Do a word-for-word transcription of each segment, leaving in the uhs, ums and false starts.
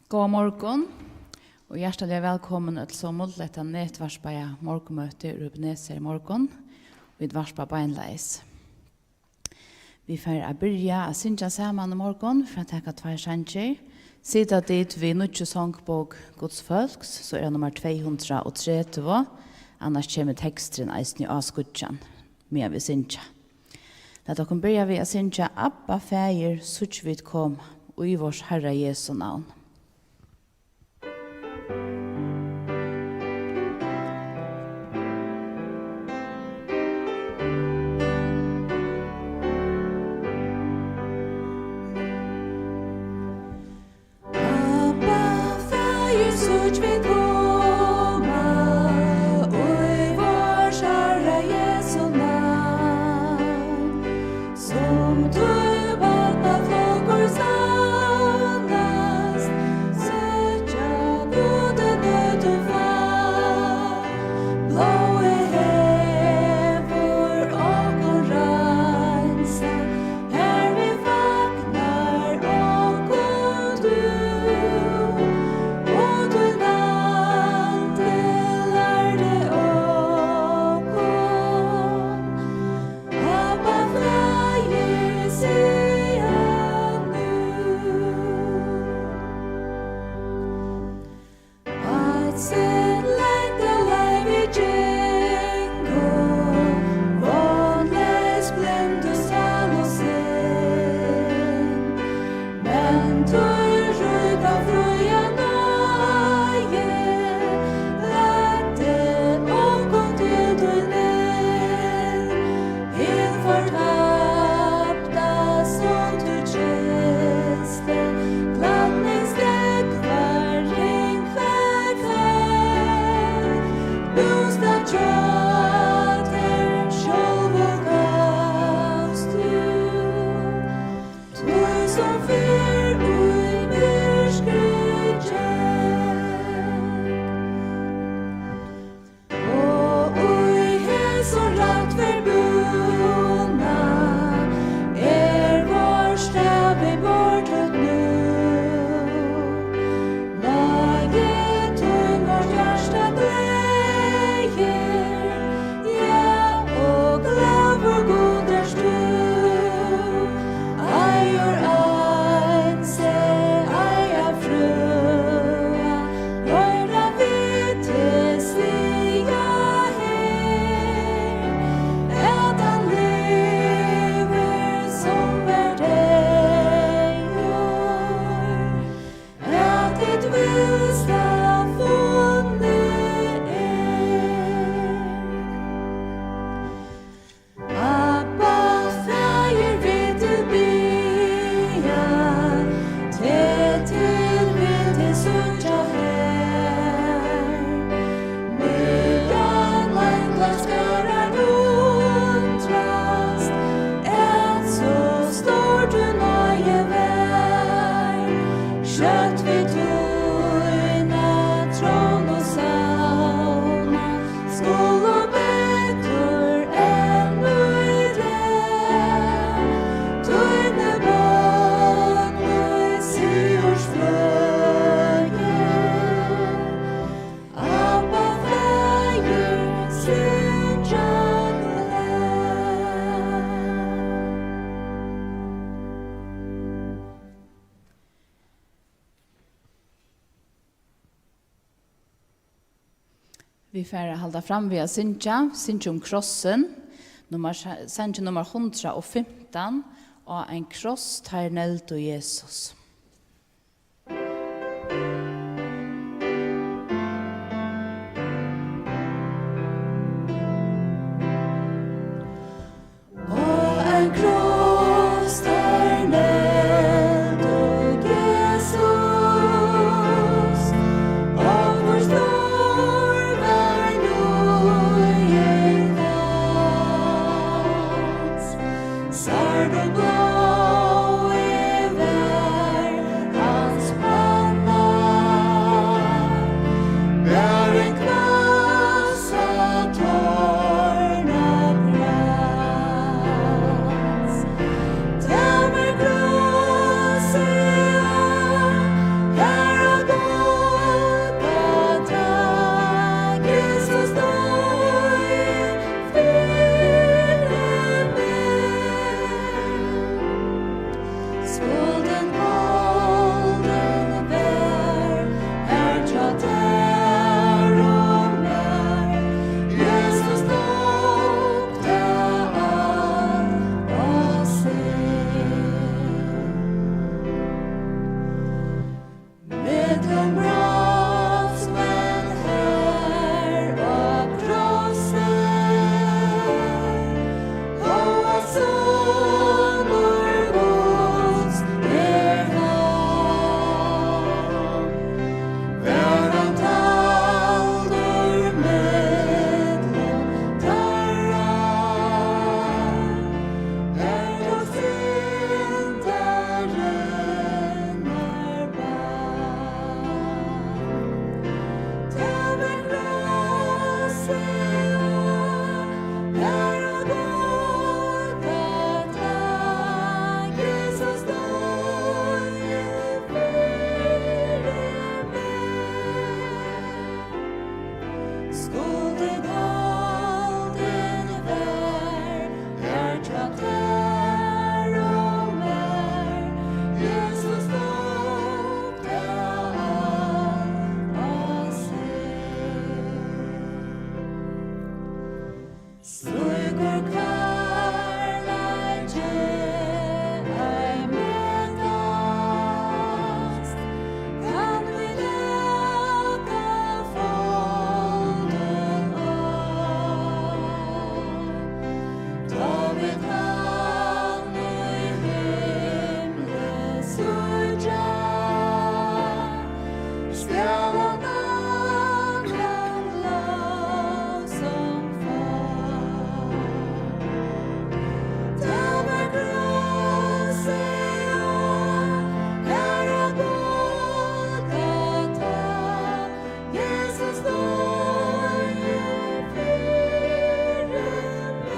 Góðan morgun og hjartaliga vælkomin øll somul til hetta netvarpaða morgunmøti úr Ebenezer í morgun. Vit varpa beinleiðis. Vit fara at byrja at syngja saman í morgun, fyri at taka tveir sangir. Sita tit við nýggju songbók Guds fólks, so er tað nummar tvey hundrað og tretivu, annars kemur teksturin eisini á skíggjan, meðan vit syngja. Lat okkum byrja við at syngja: Abba, Faðir, síggj vit koma, í vors Harra Jesu navn. Abba, Faðir, síggj vit koma, í vors Harra Jesu navn. Sum tú barnaflokkur savnast, søkja Gudin í tí far. Blóðið hevur okkum reinsað, hervið fagnar okkum tú, og tín andi lærdi okkum. Abba, Faðir, siga nú. Eitt sinn langt av leið vit gingu, vónleys, blind og sál og sinn. Men tín ríka fríða náði leiddi okkum til tín inn. Hin fortapta, sum tú kysti, klædningsdógvar, ring hvar kvøld, bústað hjá tær sjálvum gavst tú. Tú sum fyrr í myrkri gekk, og í hesum rættferð búna, er vor stað við borð títt nú. Náði tín vort hjarta gleðir, ja, og glaður Gud ert tú. Eigur eins ei frøa, hoyra vit teg siga her, at hann livir, sum var deyður, at hitt vilsta funnið er. Abba, Faðir, vit tilbiðja teg, til vit teg síggja her. Miðjan leinda skarar undrast, at so stór tín náði var. Skjótt vit tína trónu savna, skulu betur enn í dag tíni børn í sigurs fløgi. Abba, Faðir, syngja glað. Vit fara at halda fram við at syngja, syngja um krossin, nummar, sangin nummar hundrað og fimtan, Á ein kross teir negldu Jesus. Á ein kross teir negldu Jesus, og hvør stór var líðing hans. Sært og blóðið var Skuldin goldin var, har hjá tær og mær, Jesus tók tað alt á seg. Millum brotsmenn har á krossi, hóast sonur Guds er hann, var hann taldur millum teirra, har tók synd Skuldin goldin var, har hjá tær og mær, Jesus tók tað alt á seg. Slíkur kærleiki ei metast, kann í nakað fallið á. Tá vit hann í himli síggja, skal hann nakað lov sum fá. Tað var krossið, og har á Golgata, Jesus doyði fyri meg.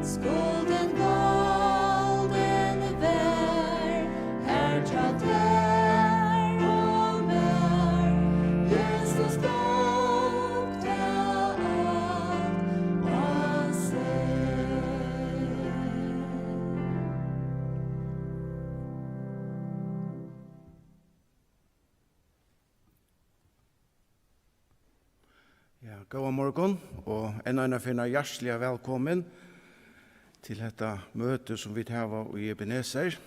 Skuldin goldin var, har hjá tær og mær, Jesus tók tað alt á seg. Ja, góðan morgun og enn eina ferð hjartaliga vælkomin til hetta møti, sum vit hava í Ebenezer.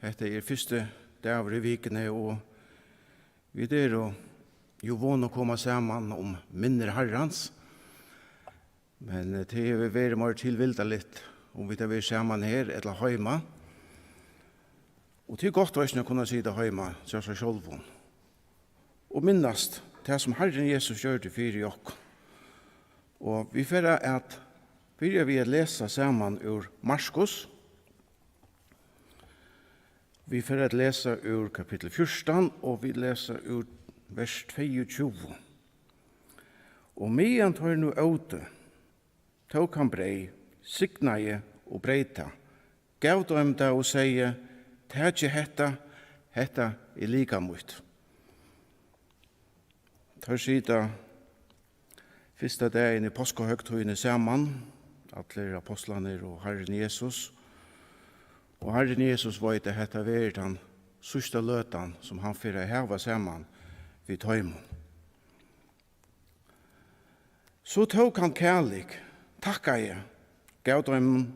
Hetta er fyrsti dagur í vikuni, og vit eru jú von at koma saman um minnir Harrans. Men, eh, tað hevur verið meira tilvildarligt, um vit hava verið saman her ella heima. Og tað er gott eisini at kunna sita heima hjá sær sjálvum og minnast tað, sum Harrin Jesus gjørdi fyri okkum. Og vit fara at byrja við at lesa saman úr Markus. Vit fara at lesa úr kapittul fjúrtan, og vit lesa úr vers tveyogtjúgu. Og meðan teir nú ótu, tók hann breyð, signaði og breyt tað, gav teimum tað og segði: Takið hetta, hetta er likam mítt. Teir sita fyrsta dagin í páskahøgtíðini saman, allir apostlarnir og Harrin Jesus. Og Harrin Jesus veit, at hetta verður tann síðsta løtan, sum hann fer at hava saman við teimum. So tók hann kalik, takkaði, gav teimum,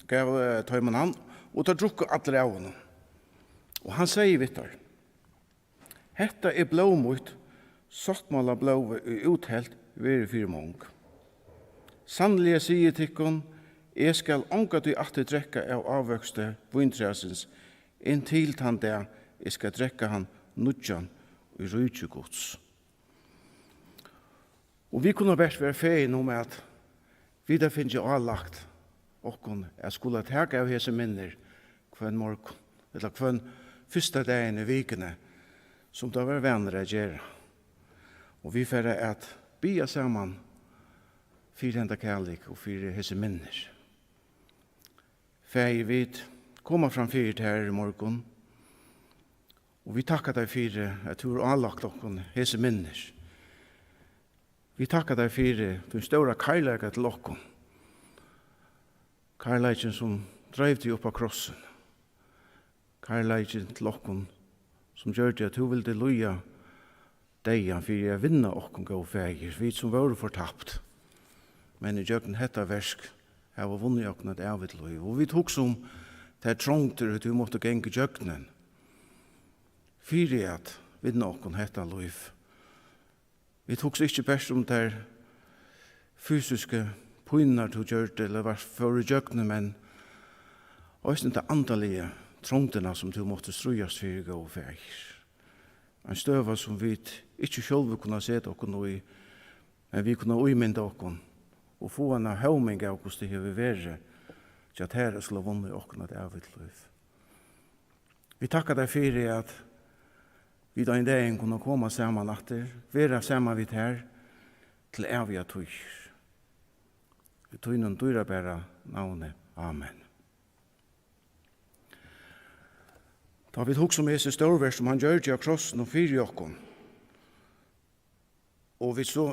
gav, eh, teimum hann, og teir drukku allir av honum. Og hann segði við teir: Hetta er blóð mítt, sáttmálablóðið, ið úthelt verður fyri mong. Sanniliga sigi eg tykkum, eg skal ongantíð aftur drekka av ávøksti víntræsins, inntil tann dag eg skal drekka hann nýggjan í ríki Guds. Og vit kunnu bert vera fegin um, at vit hava fingið álagt okkum at skula taka av hesi minnir hvønn morgun, ella hvønn fyrsta dagin í vikuni, sum tað var vanir at gera. Og vit fara at biðja saman fyri henda kærleik og fyri hesi minnir. Faðir, vit koma fram fyri tær í morgun, og vit takka tær fyri, at tú hevur álagt okkum hesi minnir. Vit takka tær fyri tín stóra kærleika til okkum. Kærleikin, sum dreiv teg upp á krossin. Kærleikin til okkum, sum gjørdi, at tú vildi líða deyðan fyri at vinna okkum, góði Faðir, vit sum vóru fortapt, men ígjøgnum hetta verk hava vunnið okkum eitt ævigt lív. Og vit hugsa um tær trongdir, ið tú mátti ganga ígjøgnum, fyri at vinna okkum hetta lív. Vit hugsa ikki bert um tær fysisku pínurnar, tú gjørdi, ella var, fór ígjøgnum, men eisini ta andaligu trongdina, sum tú mátti stríðast fyri, góði Faðir. Ein støða, sum vit ikki sjálvi kunna seta okkum í, men vit kunna ímynda okkum og fáa eina hóming av, hvussu tað hevur verið hjá tær at skula vunnið okkum eitt ævigt lív. Vit takka tær fyri, at vit ein dagin kunnu koma saman aftur, vera saman við tær til ævigar tíðir. Í tínum dýrabara navni. Amen. Tá vit hugsa um hesi stórverk, sum hann gjørdi á krossinum fyri okkum, og vit so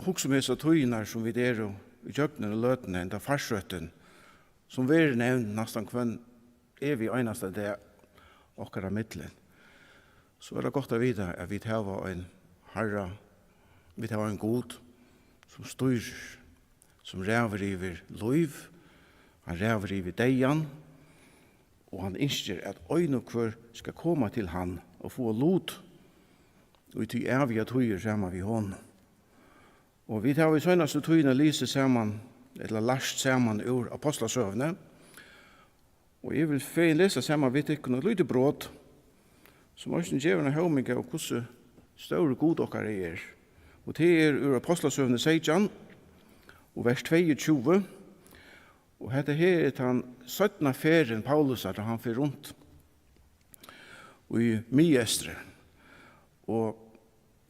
hugsa um hesar tíðirnar, sum vit eru ígjøgnum í løtuni, henda farsóttin, sum verður nevnd næstan hvønn evig einasta dag okkara millum, so er tað gott at vita, at vit hava ein Harra, vit hava ein Gud, sum stýrir, sum ræður yvir lív, hann ræður yvir deyðan, og hann ynskir, at ein og hvør skal koma til hann og fáa lut í tí æviga tíðir saman við honum. Og vit hava í seinastu tíðini lisið saman, ella lært saman úr Ápostlasøguni, og eg vil fegin lesa saman við tykkum eitt lítið brot, sum eisini gevur eina hóming av, hvussu stórur Gud okkara er. Og tað er úr Ápostlasøguni seytjan og vers tveyogtjúgu, og hetta her er tann seinna ferðin Paulusar, tá hann fer runt í Miðeystri. Og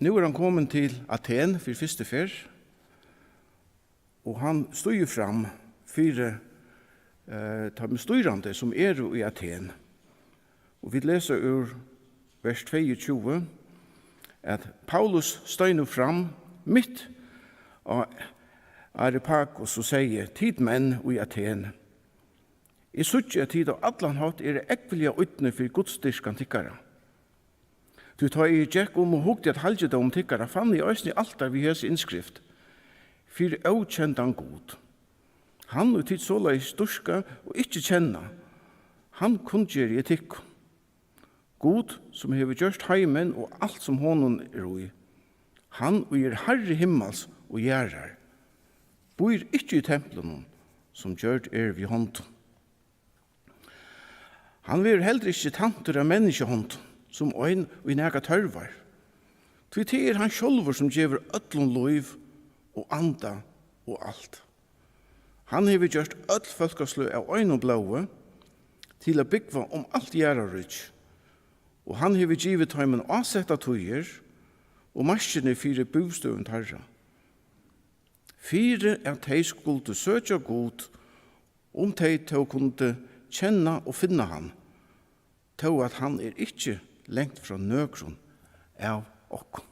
nú er hann komin til Aten fyri fyrstu ferð, og hann stígur fram fyri, eh, teimum stýrandi, sum eru í Aten. Og vit lesa úr vers tveyogtjúgu, at Paulus steig nú fram mitt á Areopagus og segði: Tit menn í Aten, eg síggi, at tit á allan hátt eru ógvuliga ídnir fyri gudsdýrkan tykkara. Tí tá eg gekk um og hugdi at halgidómi tykkara, fann eg eisini altar við hesi innskrift: Fyri ókendan Gud. Hann, ið tit soleiðis dýrka og ikki kenna, hann kunngeri eg tykkum. Gud, sum hevur gjørt heimin og alt, sum honum er í, hann, ið er Harri himmals og jarðar, býr ikki í templunum, sum gjørd eru við hondum. Hann verður heldur ikki tæntur av menniskjuhondum, sum ein, ið nakað tørvar. Tí tað er hann sjálvur, sum gevur øllum lív og anda og alt. Hann hevur gjørt øll fólkasløg av einum blóði, til at búgva um alt jarðarríki, og hann hevur givið teimum ásettar tíðir og markini fyri bústøðum teirra, fyri at tey skuldu søkja Gud, um tey tó kundu kenna og finna hann, tó at hann er ikki langt frá nøkrum av okkum.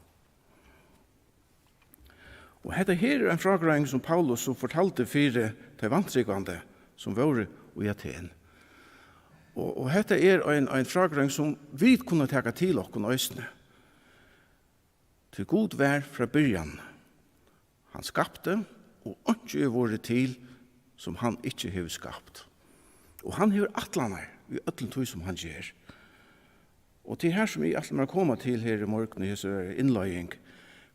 Og hetta her er ein frágreiðing, sum Paulus so fortaldi fyri tey vantrúgvandi, sum vóru í Aten. Og, og hetta er ein, ein frágreiðing, sum vit kunnu taka til okkum eisini. Tí Gud var frá byrjan. Hann skapti, og einki er vorðið til, sum hann ikki hevur skapt. Og hann hevur ætlanir í øllum tí, sum hann ger. Og tað er her, sum eg ætli mær at koma til her í morgun, í hesi innleiðing,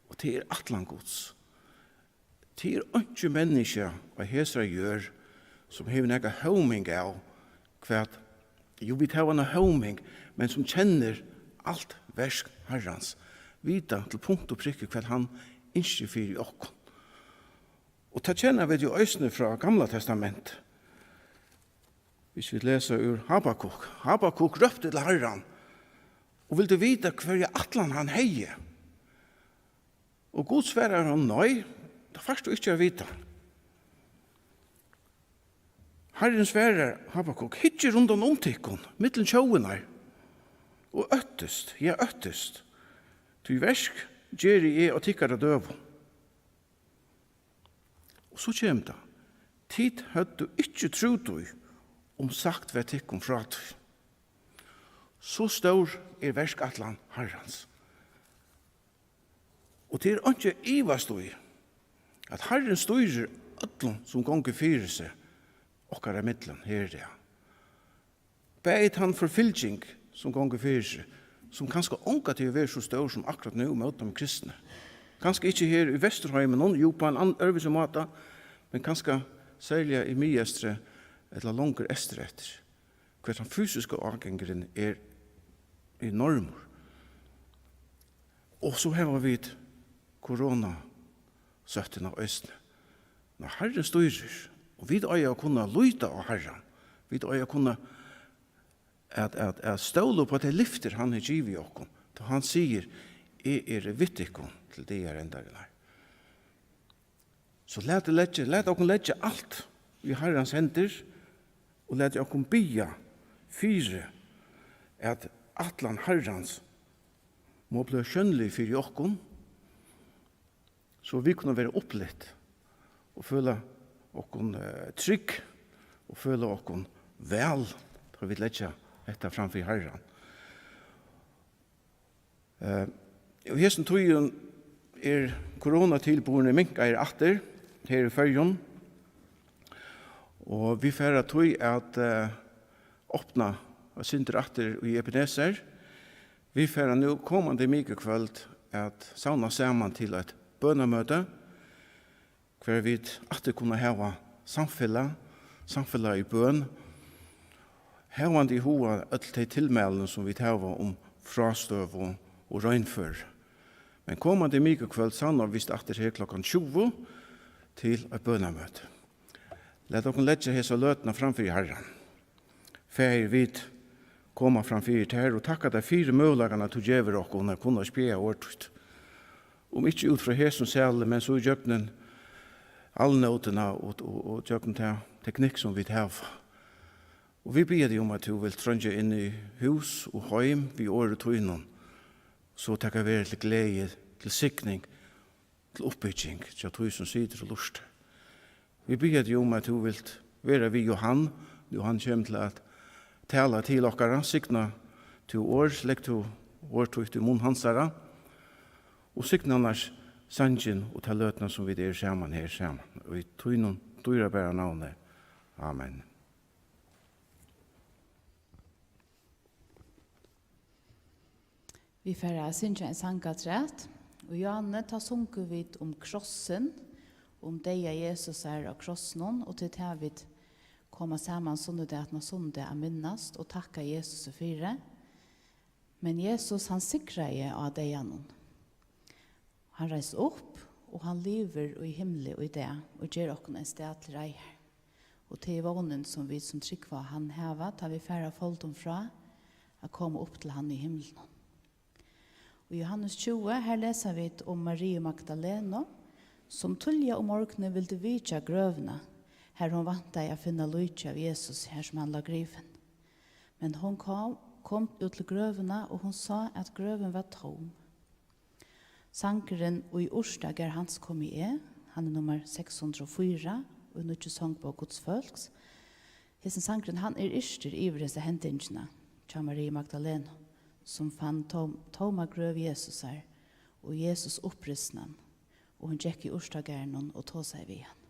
og tað er ætlan Guds. Tað er einki menniskja á hesari jørð, sum hevur nakra hóming av, hvat, jú, vit hava eina hóming, men sum kennir alt verk Harrans, vita til punkt og prikk, hvat hann ynskir fyri okkum. Og tað kenna vit jú eisini frá Gamla Testament. Hvis vit lesa úr Habakuk. Habakuk rópti til Harran og vildi vita, hvørja ætlan hann hevði. Og Gud svarar honum: Nei, tað fært tú ikki at vita. Harrin svarar Habakuk: Hyggið rundan um tykkum, millum tjóðirnar, og óttist, ja, óttist, tí verk geri eg á tykkara døgum. Og so kemur tað: Tit høvdu ikki trúð tí, um sagt var tykkum frá tí. So stór er verkætlan Harrans. Og tað er einki at ivast í, at Harrin stýrir øllum, sum gongur fyri seg okkara millum her í dag. Bæði tann forfylging, sum gongur fyri seg, sum kanska ongantíð hevur verið so stór sum akkurát nú móti teimum kristnu. Kanska ikki her í Vesturheiminum, jú, á ein ann-, øðrvísi máta, men kanska serliga í Miðeystri ella longur eystureftir, hvat tann fysiski ágangurin er enormur. Og so hava vit koronasóttina eisini. Men Harrin stýrir, og vit eiga at kunna líta á Harran. Vit eiga at kunna at, at, at stóla upp á tey lyftir, hann hevur givið okkum. Tá hann sigur, "Eg eri við tykkum til dagar endarinnar." So lat leggja, lat okkum leggja alt í Harrans hendur, og lat okkum biðja fyri, at ætlan Harrans má blíva sjónlig fyri okkum, so vit kunnu vera upplit og føla okkum, eh, trygg og føla okkum væl, tá vit leggja hetta fram fyri Harran. Eh, í hesum tíðum er koronatilburðurin minkaður aftur her í Føroyum, og vit fara tí at, eh, opna eitt sindur aftur í Ebenezer. Vit fara nú komandi mikukvøld at savna saman til eitt bønamøti, hvar vit aftur kunnu hava samfelag, samfelag í bøn, havandi í huga øll tey tilmælini, sum vit hava um frástøðu og reinføri. Men komandi mikukvøld savna vit aftur her klokkan tjúgu til eitt bønamøti. Lat okkum leggja hesa løtuna fram fyri Harran. Faðir, vit koma fram fyri tær og takka tær fyri møguleikarnar, tú gevur okkum at kunna spjaða orð títt. Um ikki út frá hesum sali, men so ígjøgnum alnótina og, og, og gjøgnum ta teknikk, sum vit hava. Og vit biðja teg um, at tú vilt treingja inn í hús og heim við orði tínum, so tað kann vera til gleði, til signing, til uppbygging hjá tí, sum situr og lurtar. Vit biðja teg um, at tú vilt vera við Johan, Johan kemur til at tala til okkara. Signa tú orð, legg tú orð títt í munn hansara, og signa annars sangin og ta løtuna, sum vit eru saman her saman. Og í tínum dýrabara navni. Amen. Vit fara at syngja ein sang afturat. Og Johanne, tá sungu vit um krossin, um deyða Jesusar á krossinum, og til tað vit koma saman sunnudag aftan á sunnudag at minnast og takka Jesus fyri. Men Jesus, hann sigraði á deyðanum. Hann reis upp, og hann livir í himli í dag og ger okkum ein stað til reiðar. Og tað er vónin, sum vit sum trúgva á hann hava, tá vit fara foldum frá at koma upp til hann í himlinum. Og í Johannes tjúgu, her lesa vit um Mariu Magdalenu, sum tíðliga um morgunin vildi vitja grøvina, har hon væntaði at finna líkið av Jesus, har sum hann lá grivin. Men hon kom, kom út til grøvina, og hon sá, at grøvin var tóm. Sangurin Í urtagarð hans komi eg, hann er nummar seks hundrað og fýra í Nýggju songbók Guds fólks. Hesin sangurin, hann er yrktur yvir hesa hendingina hjá Mariu Magdalenu, sum fann tóm-, tóma grøv Jesusar og Jesus upprisnan, og hon gekk í urtagarðinum og tosaði við hann.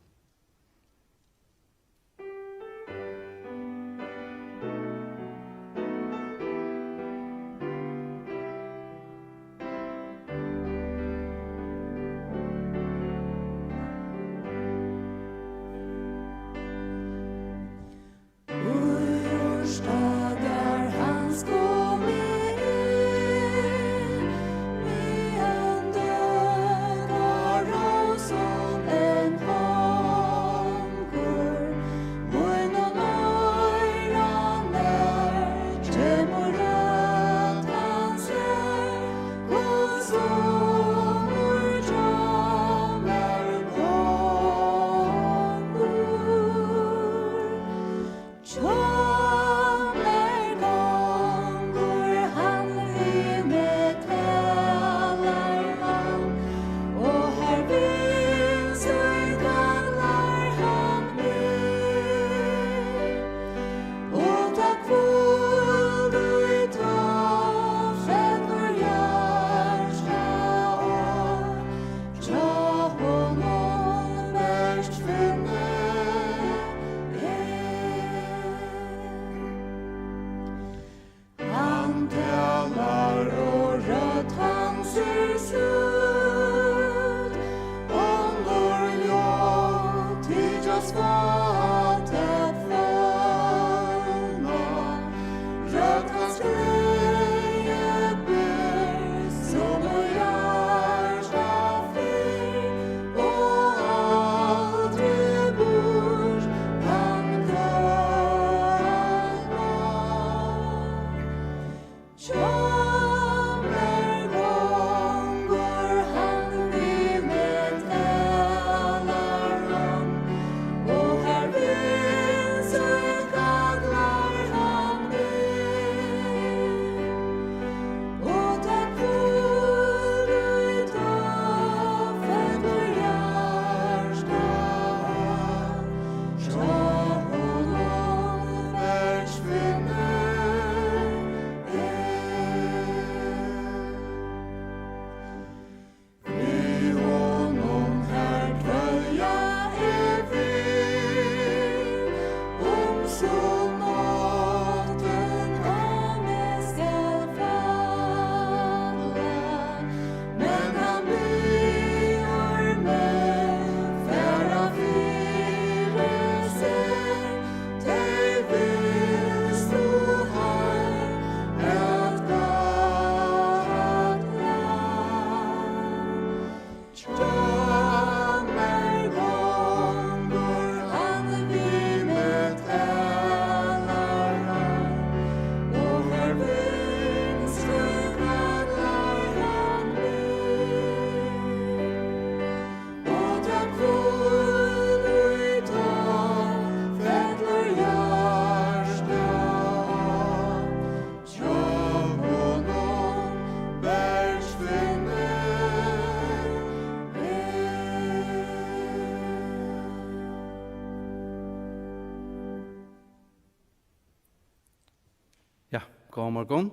Góðan morgun.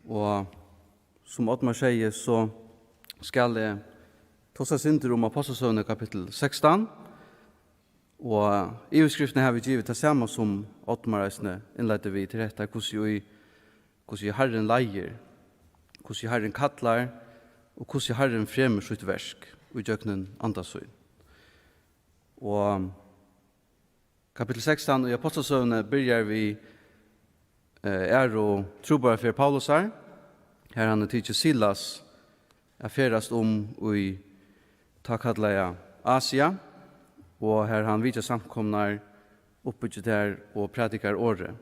Og sum Oddmar segði, so skal eg tosa eitt sindur um Ápostlasøguni kapittul sekstan. Og yvirskriftina havi eg givið tað sama sum Oddmar eisini innleiddi við, til hetta, hvussu í, hvussu Harrin leiðir, hvussu Harrin kallar, og hvussu Harrin fremur sítt verk í gjøgnum anda sín. Og kapittul sekstan í Ápostlasøguni byrjar við, eh, aðru trúboðarferð Paulusar, har hann hevur tikið Silas at ferðast um í tá kallaða Asia, og har hann vitjar samkomurnar, uppbyggir tær og prædikar orðið.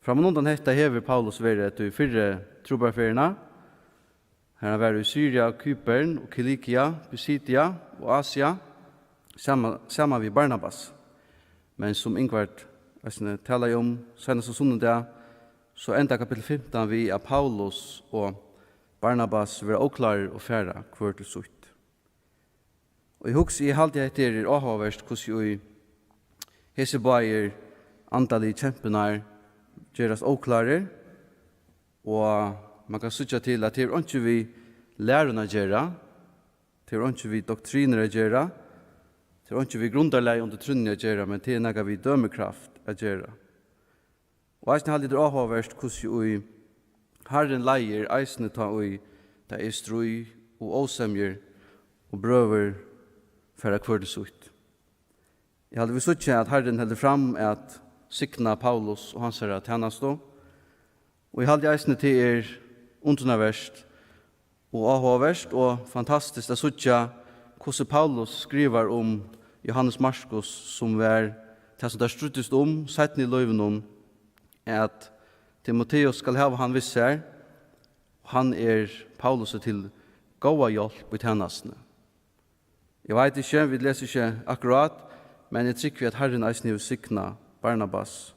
Frammanundan hetta hevur Paulus verið í fyrru trúboðarferðina, har hann var í Syria, Kypern og Kilikia, Pisidia og Asia, sama-, saman við Barnabas. Men sum Ingvard eisini talaði um seinasta sunnudag, so endar kapittul fimtan við, at Paulus og Barnabas verða óklárir og fara hvør til sítt. Og eg hugsi, eg haldi, at hetta her er áhugavert, hvussu í hesir báðir andaligu kempurnar gerast óklárir, og mann kann síggja til, at tað hevur einki við læruna at gera, tað hevur einki við doktrinur at gera, tað hevur einki við grundarlagið undir trúnni at gera, men tað er nakað við dømikraft at gera. Og eisini haldi eg, tað er áhugavert, hvussu í Harrin leiðir, eisini tá ið tað er stríð og ósemjur og brøður fara hvør til sítt. Eg haldi, vit síggja, at Harrin heldur fram at signa Paulus og hansara tænastu. Og eg haldi eisini, tað er undrunarvert og áhugavert og fantastiskt at síggja, hvussu Paulus skrivar um Johannes Markus, sum var tað, sum teir stríddust um seinni í lívinum, at Timoteus skal hava hann við sær, og hann er Paulusi til góða hjálp í tænastuni. Eg veit ikki, vit lesa ikki akkurát, men eg trúgvi, at Harrin eisini hevur signað Barnabas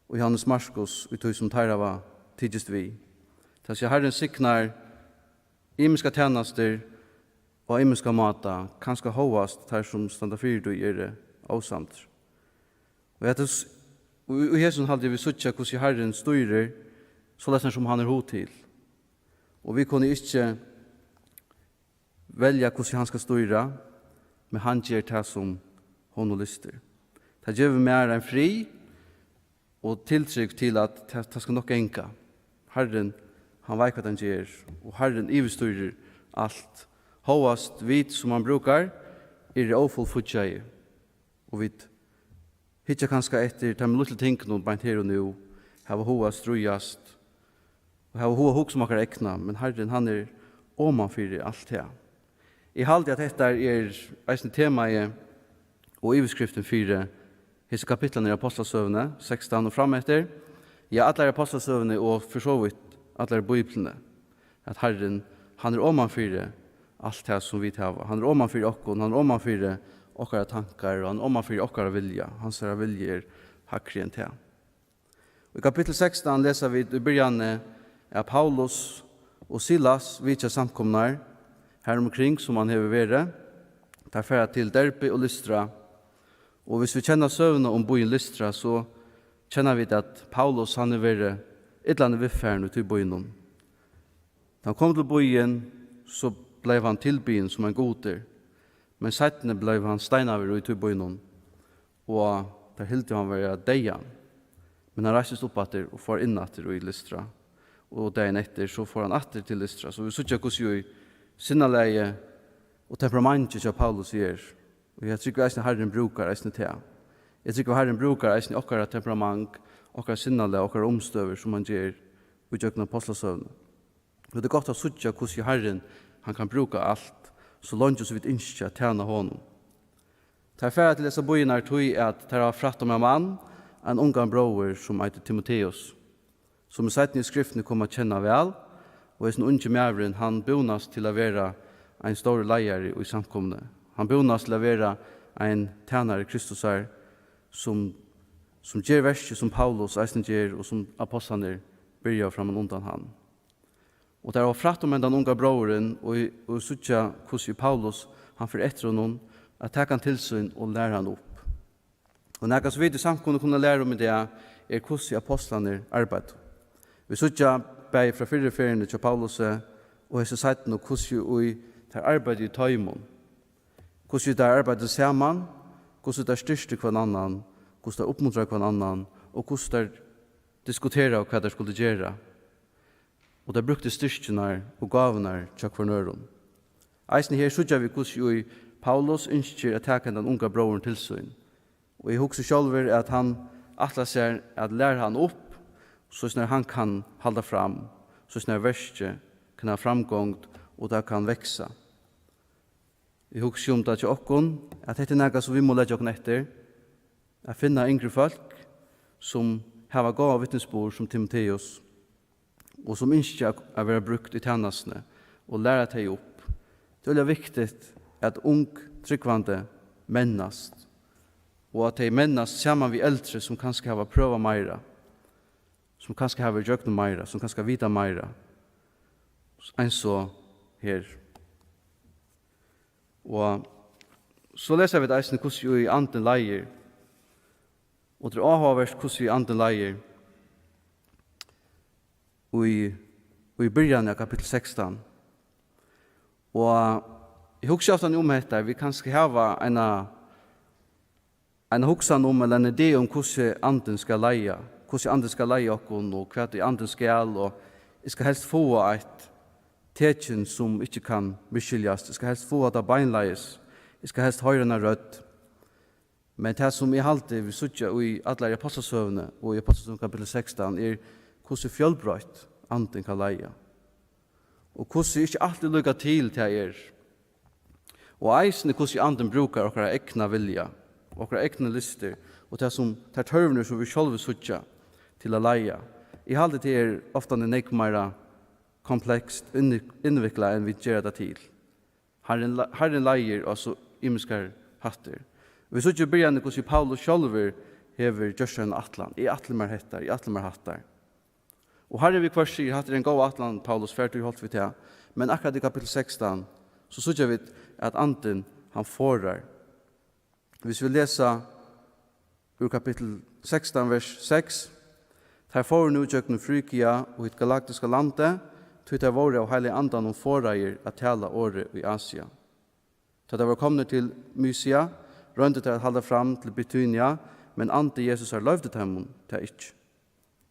og Johannes Markus í tí, sum teir hava tikist við. Tað sigur, Harrin signar ymiskar tænastur á ymiskan máta, kanska hóast teir, sum standa fyri tí, eru ósamdir. Og hetta s-, og í, í hesum haldi eg, vit síggja, hvussu Harrin stýrir, soleiðis sum hann hevur hug til. Og vit kunnu ikki velja, hvussu hann skal stýra, men hann ger tað, sum honum lystir. Tað gevur mær ein frið og tiltrúgv til, at tað, tað skal nokk ganga. Harrin, hann veit, hvat hann ger, og Harrin yvirstýrir alt. Hóast vit, sum hann brúkar, eru ófullfíggjaði, og vit hyggja kanska eftir teimum lítlu tingunum beint her og nú, hava hug at stríðast og hava hug at hugsa um okkara egna, men Harrin, hann er oman fyri alt tað. Eg haldi, at hetta er eisini temaið og yvirskriftin fyri hesi kapitlarnir í Ápostlasøguni sekstan og frameftir, ja, allari Ápostlasøguni og fyri so vítt allari Bíbliuni, at Harrin, hann er oman fyri alt tað, sum vit hava. Hann er oman fyri okkum, hann er oman fyri okkara tankar, og hann er oman fyri okkara vilja. Hansara vilji er hægri enn tað. Í kapittul sekstan lesa vit í byrjanini, at Paulus og Silas vitja samkomurnar har umkring, sum hann hevur verið. Teir fara til Derbe og Lystra. Og hvis vit kenna søguna um býin Lystra, so kenna vit, at Paulus, hann hevur verið illa viðfarin í tí býnum. Tá hann kom til býin, so bleiv hann tilbiðin sum ein gudur, men seinni bleiv hann steinaður í tí býnum, og teir hildu hann vera deyðan. Men hann reistist upp aftur og fór inn aftur í Lystra, og dagin eftir, so fór hann aftur til Lystra. So vit síggja, hvussu í sinnalagi og temperamenti hjá Paulus er. Og eg trúgvi eisini, Harrin brúkar eisini tað. Eg trúgvi, Harrin brúkar eisini okkara temperament, okkara sinnalag, okkara umstøður, sum hann ger í gjøgnum Ápostlasøguna. Og tað er gott at síggja, hvussu Harrin, hann kann brúka alt, so leingi sum vit ynskja at tæna honum. Teir fara til hesar býirnar, tí at teir hava frætt um ein mann, ein ungan bróður, sum eitur Timoteus, sum vit seinni í skriftini koma at kenna væl, og hesin ungi maðurin, hann búnast til at vera ein stórur leiðari í samkomuni. Hann búnast til at vera ein tænari Kristusar, sum, sum ger verkið, sum Paulus eisini ger, og sum ápostlarnir byrjaðu framman undan hann. Og teir hava frætt um hendan unga bróðurin, og, og síggja, hvussu Paulus, hann fer eftir honum, at taka hann til sín og læra hann upp. Og nakað, sum vit í samkomuni kunnu læra um í dag, er, hvussu ápostlarnir arbeiddu. Vit síggja bæði frá fyrru ferðini hjá Paulusi og hesi seinnu, hvussu í teir arbeiddu í toymum, hvussu teir arbeiddu saman, hvussu teir styrktu hvønn annan, hvussu teir uppmuntraðu hvønn annan og hvussu teir diskuteraðu, hvat teir skuldu gera. Og teir brúktu styrkirnar og gávurnar hjá hvørjum øðrum. Eisini her síggja vit, hvussu í Paulus ynskir at taka hendan unga bróðurin til sín. Og eg hugsi sjálvur, at hann ætlar sær at læra hann upp, so snar hann kann halda fram, so snar verkið kann hava framgongd og tað kann vaksa. Eg hugsi um tað hjá okkum, at hetta er nakað, sum vit mugu leggja okkum eftir, at finna yngri fólk, sum hava góðan vitnisburð sum Timoteus, og sum ynskja at, at vera brúkt í tænastuni, og læra tey upp. Tað er øgiliga viktigt, at ung trúgvandi mennast, og at tey mennast saman við eldri, sum kanska hava prøvað meira, sum kanska hava verið gjøgnum meira, sum kanska vita meira, eins og her. Og so lesa vit eisini, hvussu í andin leiðir. Og tað er áhugavert, hvussu í andin leiðir í, í byrjan av kapittul sekstan. Og eg hugsi ofta um hetta, vit kanska hava eina, eina hugsan um, ella eina idé um, hvussu andin skal leiða, hvussu andin skal leiða okkum, og hvat í andin skal, og eg skal helst fáa eitt tekin, sum ikki kann misskiljast. Eg skal helst fáa tað beinleiðis. Eg skal helst hoyra eina rødd. Men tað, sum eg haldi, vit síggja í allari Ápostlasøguni og í Ápostlasøguni kapittul sekstan, er, hvussu fjølbroytt andin kann leiða, og hvussu ikki altíð líka til tað er. Og eisini, hvussu andin brúkar okkara egna vilja, okkara egnu lystir, og tað, sum tær tørvirnar, sum vit sjálvi síggja, til at leiða. Eg haldi, tað er ofta nógv meira komplekst, inni-, innviklað, enn vit gera tað til. Harrin le-, Harrin leiðir á so ymiskar hættir. Vit síggja í byrjanini, hvussu Paulus sjálvur hevur gjørt sær eina ætlan. Eg ætli mær hetta, eg ætli mær hatta. Og Harrin viðhvørt sigur, hatta er ein góð ætlan, Paulus, far tú í holt við tað. Men akkurát í kapittul sekstan, so síggja vit, at andin, hann forðar. Hvis vit lesa úr kapittul sekstan, vers seks: Teir fóru nú gjøgnum Frygia og hitt galaktiska landið, tí teir vóru av Heilaga Andanum forðaðir at tala orðið í Asia. Tá teir vóru komnir til Mysia, royndu teir at halda fram til Bitynia, men andi Jesusar loyvdi teimum tað ikki.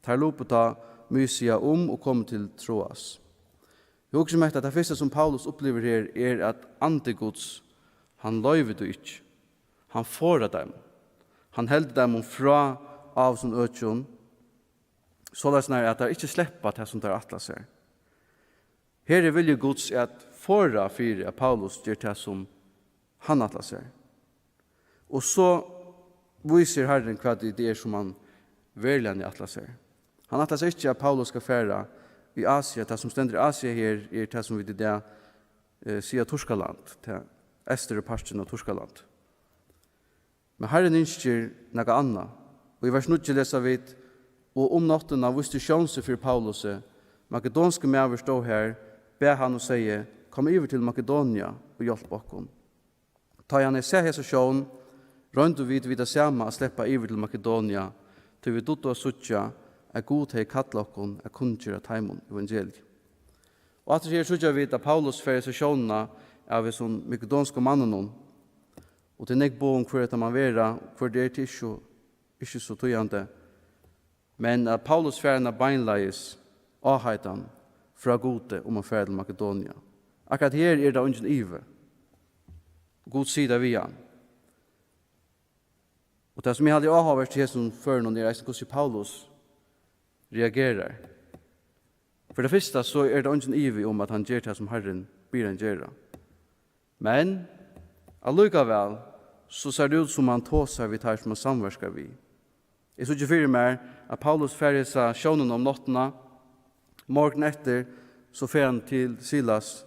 Teir lupu tá Mysia um og komu til Troas. Eg hugsi um hetta, tað fyrsta, sum Paulus upplivir her, er, at andi Guds, hann loyvir tí ikki. Hann forðar teimum. Hann heldur teimum frá ávísum økjum, soleiðis nær at teir ikki sleppa tað, sum teir ætla sær. Her er vilji Guds at forða fyri, at Paulus ger tað, sum hann ætlar sær. Og so vísir Harrin, hvat ið tað er, sum hann veruliga ætlar sær. Hann ætlar sær ikki, at Paulus skal fara í Asia. Tað, sum stendur Asia her, er tað, sum vit í dag, eh, siga Turkaland, tað eysturi partin av Turkaland. Men Harrin ynskir nakað annað. Og í vers níggju lesa vit: Og um náttina vísti sjón seg fyri Paulusi. Makedonskur maður stóð har, bað hann og segði: Kom yvir til Makedonia og hjálp okkum. Tá ið hann hevði sæð hesa sjón, royndu vit við tað sama at sleppa yvir til Makedonia, tí vit dugdu at síggja, at Gud hevði kallað okkum at kunngera teimum evangeliið. Og aftur her síggja vit, at Paulus fær hesa sjónina av hesum makedonsku manninum, og tað er nógv boð um, hvør hetta man vera, hvør tað er, tað er ikki so, ikki so týðandi. Men at Paulus fær eina beinleiðis áheitan frá Gudi um at fara til Makedonia. Akkurát her er tað eingin ivi. Gud sigur tað við hann. Og tað, sum eg haldi er áhugavert í hesum førinum, er eisini, hvussu Paulus reagerar. Fyri tað fyrsta, so er tað eingin ivi um, at hann ger tað, sum Harrin biður hann gera. Men allíkavæl, so sær tað út, sum hann tosar við teir, sum hann samverkar við. Eg síggi fyri mær, at Paulus fær hesa sjónina um náttina. Morgunin eftir, so fer hann til Silas,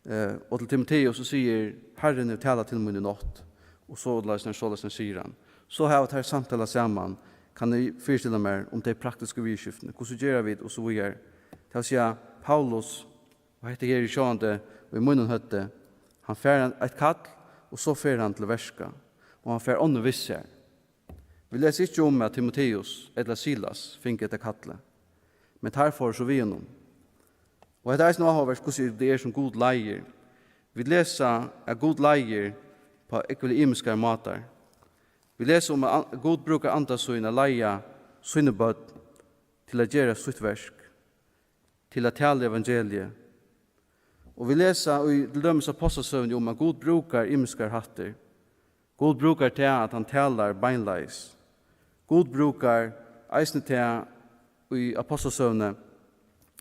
eh, og til Timoteus og sigur: Harrin hevur talað til mín í nátt. Og soleiðis, soleiðis sigur hann. So hava teir samtalað saman, kann eg fyristilla mær, um tey praktisku viðurskiftini. Hvussu gera vit, og so víðari. Tað vil siga, Paulus, og hetta her er sjálvandi í mínum høvdi, hann fær ein, eitt kall, og so fer hann til verka, og hann fær onnur við sær. Vit lesa ikki um, at Timoteus ella Silas fingu hetta kallið, men teir fóru so við honum. Og hetta er eisini áhugavert, hvussu tað er, sum Gud leiðir. Vit lesa, at Gud leiðir á ógvuliga ymiskar mátar. Vit lesa um, at an-, Gud brúkar anda sín at leiða síni børn til at gera sítt verk, til at tala evangeliið. Og vit lesa í til dømis Ápostlasøguni um, at Gud brúkar ymiskar hættir. Gud brúkar tað, at hann talar beinleiðis. Gud brúkar eisini tað í Ápostlasøguni,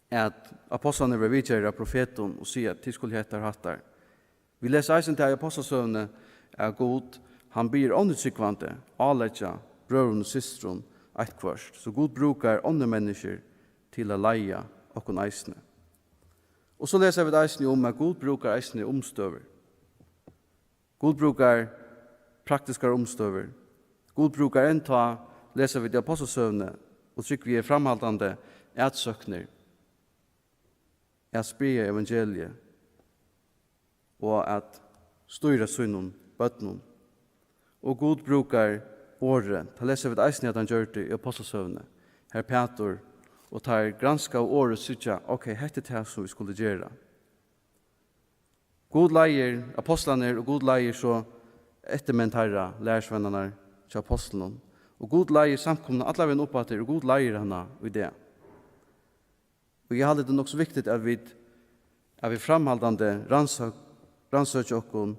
at ápostlarnir verða vitjaðir av profetum og siga, at tit skulu hetta og hatta. Vit lesa eisini tað í Ápostlasøguni, at Gud, hann biður onnur trúgvandi áleggja brøðrum og systrum eitthvørt. So Gud brúkar onnur menniskju til at leiða okkum eisini. Og so lesa vit eisini um, at Gud brúkar eisini umstøður. Gud brúkar praktiskar umstøður. Gud brúkar enntá, lesa vit í Ápostlasøguni, og trúgvi eg, framhaldandi atsóknir at spriða evangeliið og at stýra sínum børnum. Og Gud brúkar orðið. Tað lesa vit eisini, at hann gjørdi í Ápostlasøguni. Har Pætur og teir granskaðu orðið, síggja, ok, hetta er tað, sum vit skulu gera. Gud leiðir ápostlarnar, og Gud leiðir so eftirmenn teirra, lærisveinarnar hjá ápostlunum. Og Gud leiðir samkomuna allan vegin upp aftur, og Gud leiðir hana í dag. Og eg haldi, tað er nokk so viktigt, at vit, at vit framhaldandi rannsøk-, rannsøkja okkum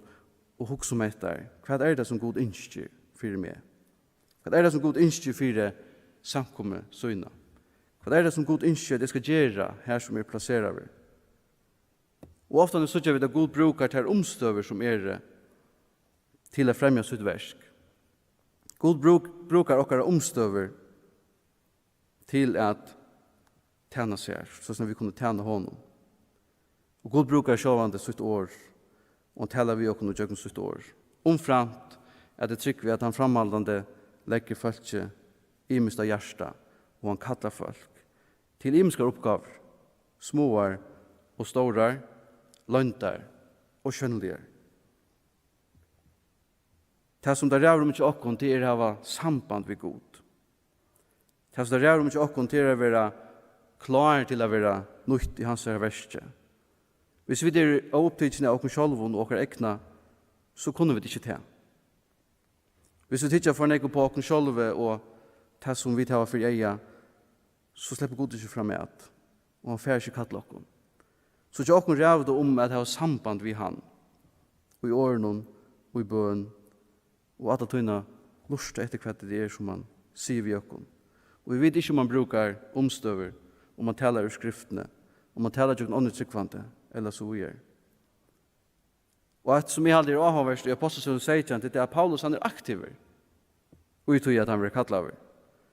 og hugsa um hetta. Hvat er tað, sum Gud ynskir fyri meg? Hvat er tað, sum Gud ynskir fyri samkomu sína? Hvat er tað, sum Gud ynskir, at eg skal gera her, sum eg eri plaseraður? Og ofta nú síggja vit, at Gud brúkar tær umstøður, sum eru, til at fremja sítt verk. Gud brúk-, brúkar okkara umstøður til at tæna sær, so sum vit kunnu tæna honum. Og Gud brúkar sjálvandi sítt orð, og hann talar við okkum ígjøgnum sítt orð. Umframt at eg trúgvi, at hann framhaldandi leggur fólki ymiskt á hjarta, og hann kallar fólk til ymiskar uppgávur, smáar og stórar, loyndar og sjónligar. Tað, sum tað ræður um hjá okkum, tað er at hava samband við Gud. Tað, sum tað ræður um hjá okkum, tað er at vera klár til at vera nýtt í hansara verki. Hvis vit eru óupptikin av okkum sjálvum og okkara egna, so kunnu vit ikki tað. Hvis vit hyggja for nógv upp á okkum sjálvi og tað, sum vit hava fyri eyga, so sleppur Gud ikki fram at, og hann fær ikki kalla okkum. So hjá okkum ræður tað um at hava samband við hann, í orðinum, í bøn, og alla tíðina lurta eftir, hvat tað er, sum hann sigur við okkum. Og vit vita ikki, um hann brúkar umstøður, um hann talar úr skriftini, um hann talar gjøgnum onnur trúgvandi, ella so víðari. Og eitt, sum eg haldi er áhugavert í Ápostlasøguni seytjan, tað er, at Paulus, hann er aktivur í tí, at hann verður kallaður.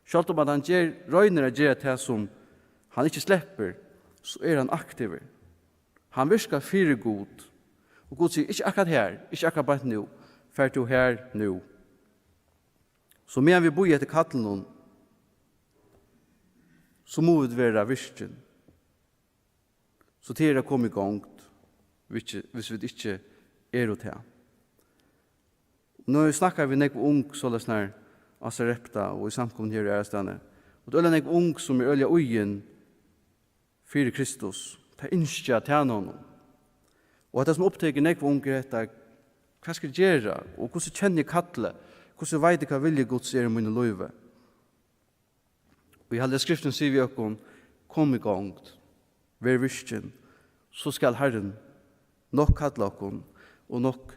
Sjálvt um at hann ger, roynir at gera tað, sum hann ikki sleppur, so er hann aktivur. Hann virkar fyri Gud. Og Gud sigur, ikki akkurát her, ikki akkurát beint nú, far tú har nú. So meðan vit bíða eftir kallinum, so mugu vit vera virkin. So tað er at koma í gongd, hvis, hvis vit ikki eru tað. Nú snakka vit nógv ung, soleiðis nær á Sarepta og í samkomuni her og aðrastaðni. Og tað er øgiliga nógv ung, sum er øgiliga íðin fyri Kristus. Tey ynskja at tæna honum. Og hetta, sum upptekur nógv ung, er hetta, hvat skal eg gera? Og hvussu kenni eg kallið? Hvussu veit eg, hvat vilji Guds er í mínum lívi? Og eg haldi, at Skriftin sigur við okkum, kom í gongd, ver virkin, so skal Harrin nokk kalla okkum, og nokk,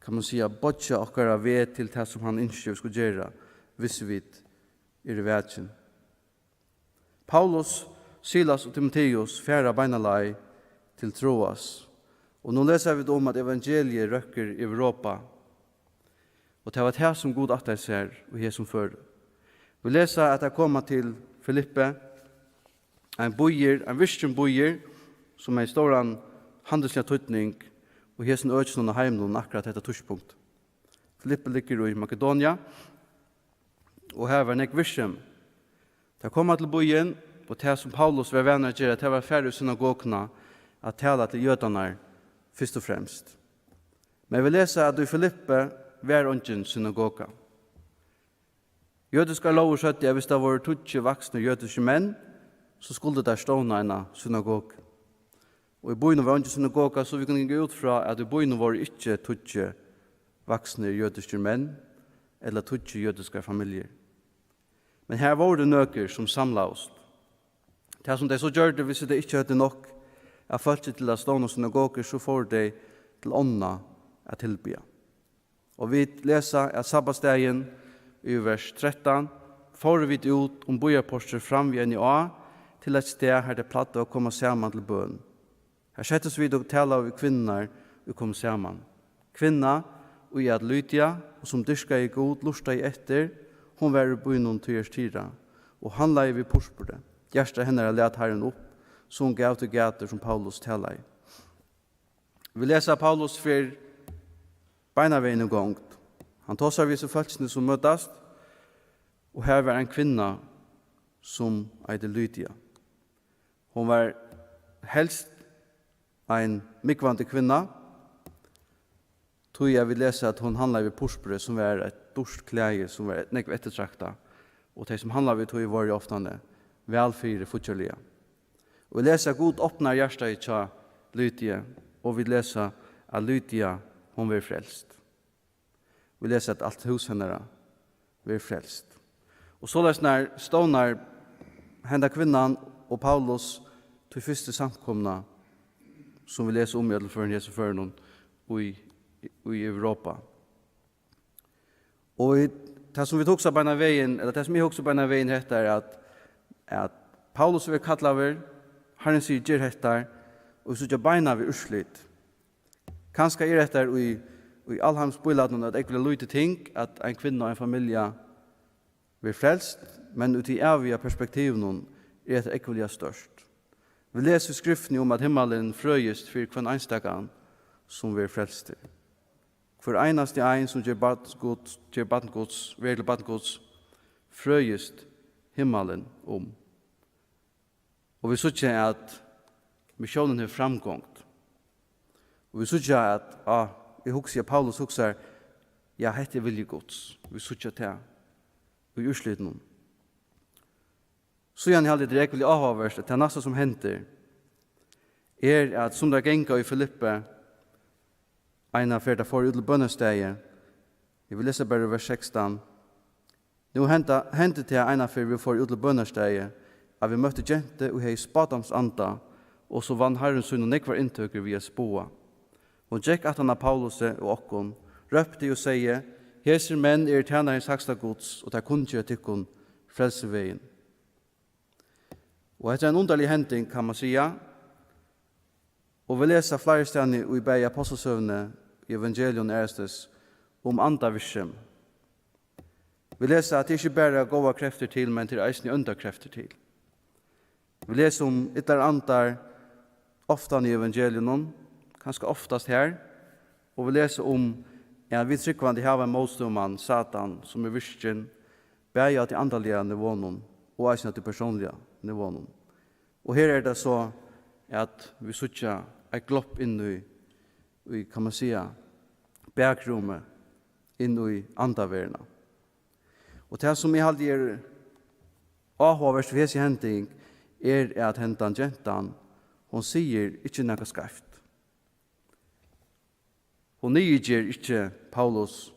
kann man siga, boyggja okkara veg til tað, sum hann ynskir, vit skulu gera, hvis vit eru vakin. Paulus, Silas og Timoteus fara beina leið til Troas, og nú lesa vit um, at evangeliið røkkur Europa, og tað var tað, sum Gud ætlaði sær í hesum føri. Vit lesa, at teir koma til Filippi, ein býur, ein virkin býur, sum hevði stóran handilsligan týdning í hesum økinum og heiminum akkurát hetta tíðspunkt. Filippi liggur í Makedonia, og har var nógv virksemi. Teir koma til býin, og tað, sum Paulus var vanur at gera, tað var at fara í synagoguna at tala til jødarnar fyrst og fremst. Men vit lesa, at í Filippi var eingin synagoga. Jødiskar lógir søgdu, at viss tað vóru tíggju vaksnir jødiskir menn, so skuldu teir stovna eina synagogu. Og í býnum var eingin synagoga, so vit kunnu ganga út frá, at í býnum vóru ikki tíggju vaksnir jødiskir menn, ella tíggju jødiskar familjur. Men har vóru nøkur, sum samlaðust. Tað, sum tey so gjørdu, viss tey ikki høvdu nokk av fólki til at stovna synagogur, so fóru tey til ánna at tilbiðja. Og vit lesa, at sabbatsdagin, í vers trettan, fóru vit út um býarportrið fram við eini á, til eitt stað, har tey plagdu at koma saman til bøn. Har settust vit og talaðu við kvinnurnar, ið komu saman. Kvinna, ið æt Lydia, og sum dyrkaði Gud, lurtaði eftir, hon var úr býnum Tyatira, og handlaði við purpuri. Hjarta hennara læt Harrin upp, so hon gav til gætur, sum Paulus talaði. Vit lesa, at Paulus fer beinanvegin í gongd. Hann tosar við hesi fólkini, sum møtast, og har var ein kvinna, sum eitur Lydia. Hon var helst ein múgvandi kvinna, tí at vit lesa, at hon handlaði við purpuri, sum var eitt dýrt klæði, sum var nógv eftirtraktað, og tey, sum handlaðu við tí, vóru oftani væl fyri fíggjarliga. Og vit lesa, at Gud opnar hjartað hjá Lydia, og vit lesa, at Lydia, hon verður frelst. Vit lesa, at alt hús hennara verður frelst. Og soleiðis nær stovnar henda kvinnan og Paulus tí fyrstu samkomuna, sum vit lesa um í øllum førum, hesum førunum í, í Europa. Og í, tað, sum vit hugsa beinan vegin, ella tað, sum eg hugsi beinan vegin, hetta er, at, at Paulus verður kallaður, Harrin sigur, ger hetta, og vit síggja beinan vegin úrslit. Kanska er hetta í, í alheims bílætinum eitt ógvuliga lítið ting, at ein kvinna og ein familja verður frelst, men í tí æviga perspektivinum er hetta ógvuliga stórt. Vit lesa í Skriftini um, at himmalin frøist fyri hvønn einstakan, sum verður frelstur. Hvør einasti ein, sum ger barn Guds, ger barn Guds, verður til barn Guds, frøist himmalin um. Og vit síggja, at missiónin hevur framgongd. Og vit síggja, at, á, eg hugsi, at Paulus hugsar, ja, hetta er vilji Guds. Vit síggja tað í úrslitinum. Síðan haldi eg, tað er ógvuliga áhugavert, at tað næsta, sum hendir, er, at sum teir ganga í Filippi, eina ferð, tá teir fóru út til bønarstaðið, eg vil lesa bara úr vers sekstan, Nú henda, hendi tað einaferð, vit fóru út til bønarstaðið, at vit møttu gentu, ið hevði spádómsanda, og so vann Harrin sínum nógvar inntøkur við at spáa. Hon gekk aftan á Paulusi og okkum, rópti og segði, Hesir menn eru tænarar hins hægsta Guds, og teir kunngera tykkum frelsivegin. Og hetta er ein undarlig hending, kann man siga. Og vit lesa fleiri staðni í bæði Ápostlasøguni, í Evangelium aðrastaðni, um andavirksemi. Vit lesa, at tað er ikki bara góðar kreftir til, men tað er eisini óndar kreftir til. Vit lesa um illar andar ofta í Evangeliunum, kanska oftast har, og vit lesa um, at vit trúgvandi hava ein mótstøðumann, Satan, sum er virkin bæði á tí andaliga niveaunum og eisini á tí persónliga niveaunum. Og her er tað so, at vit síggja eitt glopp inn í, í, kann man siga, bakrúmið, inn í andaverðina. Og tað, sum eg haldi er áhugavert við hesi hending, er, at hendan gentan, hon sigur ikki nakað skeivt. Hon niðurger ikki Paulus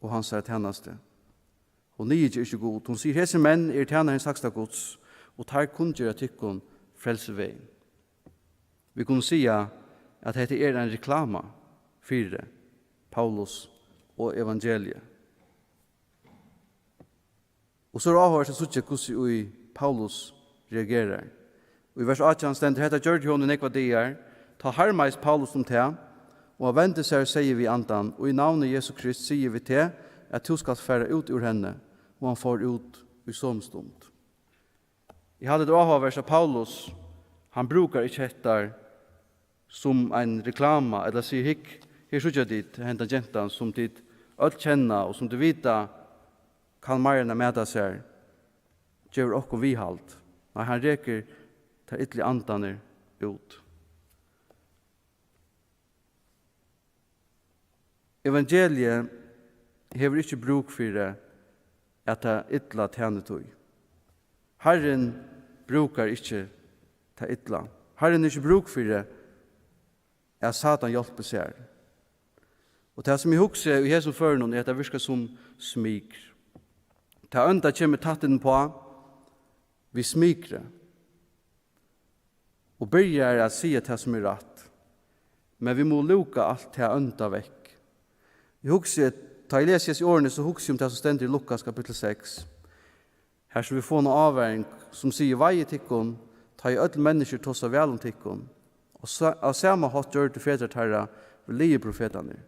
og hansara tænastu. Hon niðurger ikki Gud. Hon sigur, Hesir menn eru tænarar hins hægsta Guds, og teir kunngera tykkum frelsivegin. Vit kunnu siga, at hetta er ein reklama fyri Paulus og evangeliið. Og so er áhugavert at síggja, hvussu í Paulus reagerar. Í vers átjan stendur, Hetta gjørdi hon í nógvar dagar, tá harmaðist Paulus um tað, og hann vendi sær og segði við andan, Í navni Jesu Krist sigi við teg, at tú skalt fara út úr henni, og hann fór út í somu stund. Eg haldi, tað er áhugavert, at Paulus, hann brúkar ikki hetta sum ein reklama, ella sigur, Hygg, her síggja tit henda gentan, sum tit øll kenna, og sum tit vita, kann meira enn at mata sær, gevur okkum viðhald. Nei, hann rekur teir illu andarnar út. Evangeliið hevur ikki brúk fyri at tað illa tænir tí. Harrin brúkar ikki tað illa. Harrin hevur ikki brúk fyri, at Satan hjálpir sær. Og tað, sum eg hugsi í hesum førinum, er, at tað virkar sum smykur. Tað ónda kemur tætt inn pá við smykri og byrjar at siga tað, sum er rætt. Men vit mugu lúka alt tað ónda vekk. Eg hugsi, tá eg lesi hesi orðini, so hugsi eg um tað, sum stendur í Lukas kapittul seks. Har sum vit fáa eina ávaring, sum sigur: Veiið tykkum, tá ið øll menniskju tosa væl um tykkum. Og sa-, á sama hátt gjørdu fedrar teirra við lygiprofetarnar.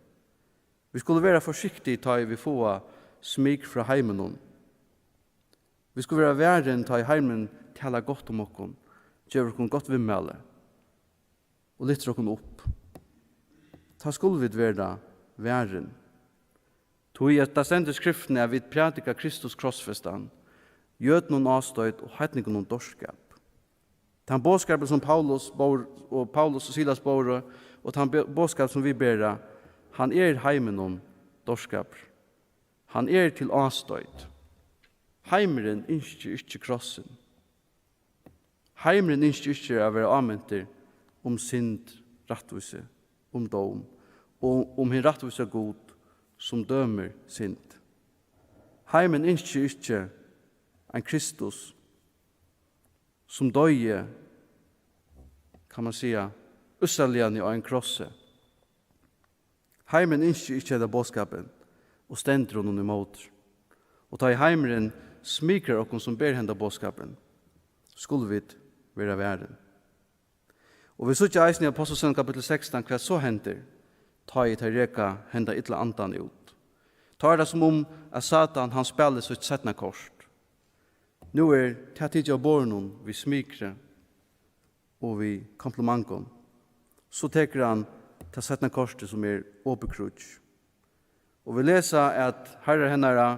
Vit skulu vera forsiktig, tá ið vit fáa smik frá heiminum. Vit skulu vera varin, tá ið heimurin talar gott um okkum, gevur okkum gott viðmæli og lyftir okkum upp. Tá skulu vit vera varin. Tí at tað stendur í Skriftini, at vit prædika Kristus krossfestan, jødunum ástoyt og heidningunum dárskap. Tann boðskapur, sum Paulus bór, og Paulus og Silas bóru, og tann be-, boðskap, sum vit bera, hann er heiminum dárskapur. Hann er til ástoyt. Heimurin ynskir ikki krossin. Heimurin ynskir ikki at vera ámintur um synd, rættvísi, um dóm, og um hin rættvísa Gud, sum dømir synd. Heimurin ynskir ikki ein Kristus, sum doyði, kann man siga, ússaligani á ein krossi. Heimurin ynskir ikki henda boðskapin og stendur honum ímóti. Og tá ið heimurin smikrar okkum, sum ber henda boðskapin, skulu vit vera varin. Og vit síggja eisini í Ápostlasøguni kapittul sekstan, hvat so hendir, tá ið tey reka henda illa andan út. Tá er tað, sum um at Satan, hann spælir sítt seinna kort. Nú er tað tikið av borðinum við smikri og við komplimentum. So tekur hann tað seinna kortið, sum er opið kríggj. Og vit lesa, at harrar hennara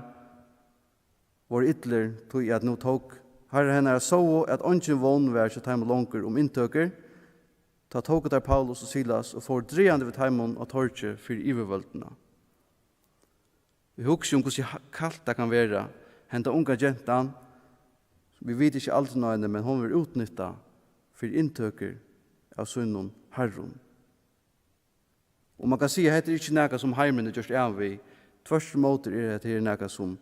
vóru illir, tí at nú tók harrar hennara sóu, at eingin vón var hjá teimum longur um inntøkur. Tá tóku teir Paulus og Silas og fóru dragandi við teimum á torgið fyri yvirvøldina. Eg hugsi um, hvussu ha-, kalt tað kann vera. Henda unga gentan, vit vita ikki aldurin á henni, men hon verður útnyttað fyri inntøkur av sínum harrum. Og man kann siga, at hetta er ikki nakað, sum heimurin er gjørt av við. Tvørturímóti er hetta her nakað, sum,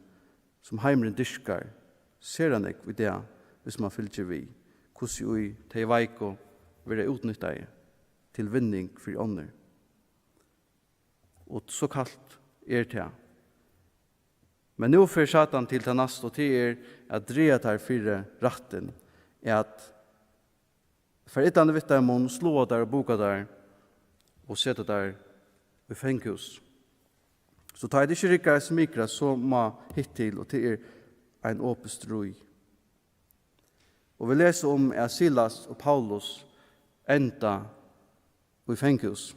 sum heimurin dyrkar sera nógv í dag, hvis man fylgir við, hvussu í tey veiku verða útnyttaði til vinning fyri onnur. Og so kalt er tað. Men nú fer Satan til tað næsta, og tað er at draga teir fyri rættin, at fara illani við teimum, sláa teir og búka teir og seta teir í fangahús. So tá ið tað ikki riggar at smikra, so má hitt til, og tað er ein opin stríð. Og vit lesa um, at Silas og Paulus enda í fangahús.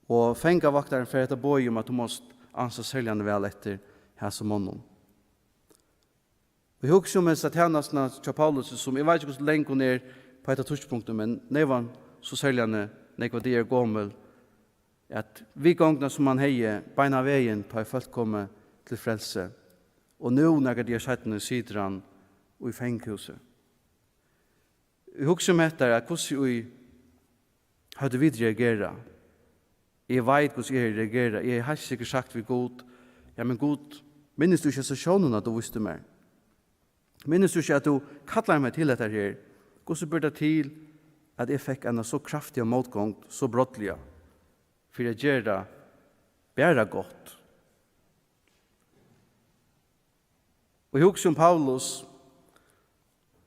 Og fangavaktarin fær hetta boðið um, at tú mást ansa serliga væl eftir hasum monnum. Og eg hugsi um hesa tænastuna hjá Paulusi, sum eg veit ikki, hvussu long hon er á hetta tíðspunkti, men neyvan so serliga nógvar dagar gomul, at viðgongdin, sum hann hevði beinan vegin, tá ið fólk komu til frelsi, og nú, nakrar dagar seinni, situr hann í fangahúsi. Eg hugsi um hetta, at hvussu í høvdu vit reagerað? Eg veit, hvussu eg hevði reagerað. Eg hevði heilt sikkurt sagt við Gud: Ja, men Gud, minnist tú ikki hesa sjónina, tú vísti mær? Minnist tú ikki, at tú kallaði meg til hetta her? Hvussu ber tað til, at eg fekk eina so kraftiga mótgongd so brádliga fyri at gera bara gott? Og eg hugsi um Paulus,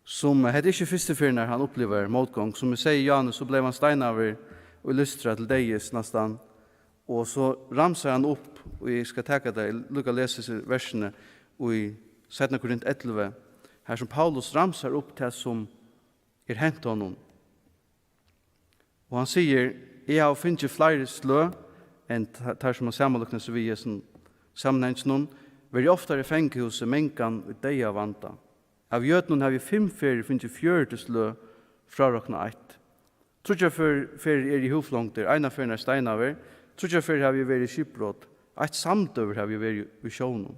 sum, hetta er ikki fyrstu ferð, nær hann upplivar mótgongd. Sum eg segði, Johannes, so bleiv hann steinaður í Lystra til deyðis næstan. Og so ramsar hann upp, og eg skal taka tað, eg líka lesa hesi versini í seinna Korint ellivu, har sum Paulus ramsar upp tað, sum er hent honum. Og hann sigur: Eg havi fingið fleiri sløg enn ta-, teir, sum hann samanlíknar seg við í hesum samanhanginum, verið ofta í fangahúsi, mangan í deyðavanda. Av jødunum havi eg fimm ferðir fingið fjøruti sløg, frároknað eitt. Tríggjar fer-, ferðir eri eg húðflongdur, eina ferðina steinaður, tríggjar ferðir havi eg verið í skipbrot, Eitt samdøgur havi eg verið í sjónum.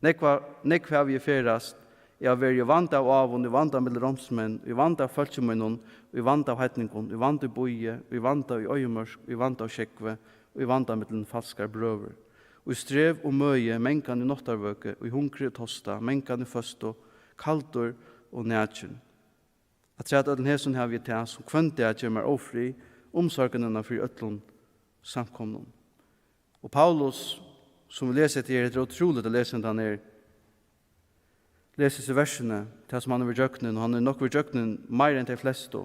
Nógva, nógv havi eg ferðast. Eg havi verið í vanda av ávum, í vanda millum ránsmenn, í vanda av fólki mínum, í vanda av heidningum, í vanda í býi, í vanda í oyðimørk, í vanda av sjógvi, í vanda millum falskar brøður, í strev og møði, mangan í náttarvøku, í hungri og tosta, mangan í føstu, kaldur og nakin. Afturat øllum hesum havi eg tað, sum hvønn dag ger mær ófrið, umsorganina fyri øllum samkomnum. Og Paulus, sum vit lesa eftir her, hetta er ótrúligt at lesa hendan her, lesa hesi versini, tað sum hann hevur gjøgnum, og hann hevur nokk verið gjøgnum meira enn tey flestu.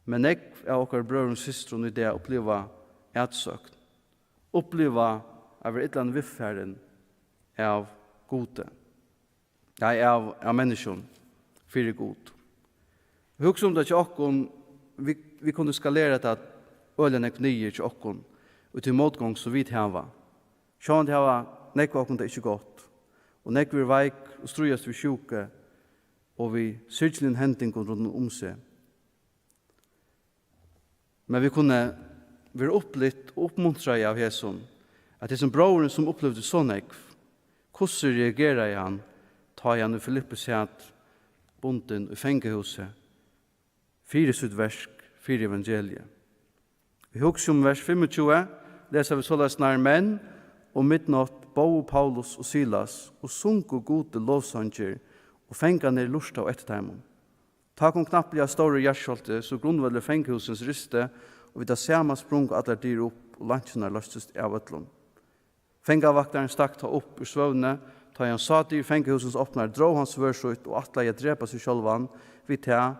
Men nógv av okkara brøðrum og systrum í dag uppliva atsókn, uppliva at vera illa viðfarin av Gudi. Nei, av, av menniskjum fyri Gud. Hugsa um tað hjá okkum, vit, vit kunnu skalera tað øgiliga nógv niður hjá okkum, og til mótgongd sum vit hava. Sjálvandi hava nógv av okkum tað ikki gott, og nógv eru veik og stríðast við sjúku og við syrgiligum hendingum rundan um seg. Men vit kunnu vera upplyft og uppmuntrað av hesum, at hesin bróðurin, sum upplivdi so nógv, hvussu reageraði hann, tá ið hann í Filippi sat bundin í fangahúsi fyri sítt verk fyri evangeliið? Í hugsi um vers fimmogtjúgu lesa vit soleiðis: Nær menn um midnátt bóðu Paulus og Silas og sungu Gudi lovsangir, og fangarnir lurtaðu eftir teimum. Tá kom knappliga stórur jarðskjálvti, so grundvøllur fangahússins risti, og við tað sama sprungu allar dyr upp, og leinkjurnar loystust av øllum. Fangavaktarin stakk tá upp úr svøvni. Tá ið hann sá dyr fangahússins opnar, dró hann svørð sítt og ætlaði at drepa seg sjálvan við tað,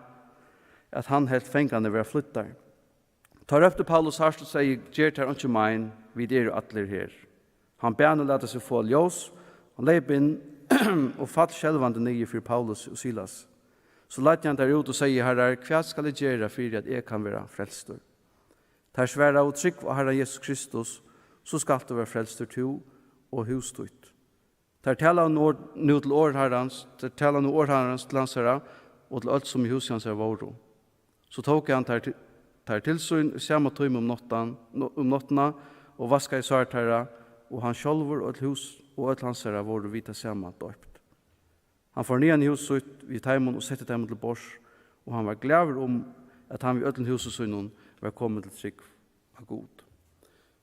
at hann helt fangarnar vera flýddar. Tá rópti Paulus hart og segði: Ger tær einki mein, vit eru allir her. Hann bað nú lata seg fáa ljós. Hann leyp inn og fall skelvandi niður fyri Paulus og Silas. So leiddi hann teir út og segði: Harrar, hvat skal eg gera, fyri at eg kann vera frelstur? Teir svaraðu: Trúgv á Harran Jesus Kristus, so skalt tú vera frelstur, tú og hús títt. Teir talaðu nú, nú til orð Harrans, teir talaðu nú orð Harrans til hansara og til øll, sum í húsi hansara vóru. So tók hann teir til, teir til sín í sama tíma um náttan, um náttina, og vaskaði sár teirra, og hann sjálvur og øll hús og øll hansara vóru við tað sama doypt. Hann fór niðan í hús sítt við teimum og setti teimum til borðs, og hann var glaður um, at hann við øllum húsi sínum var komin til trúgv á Gud.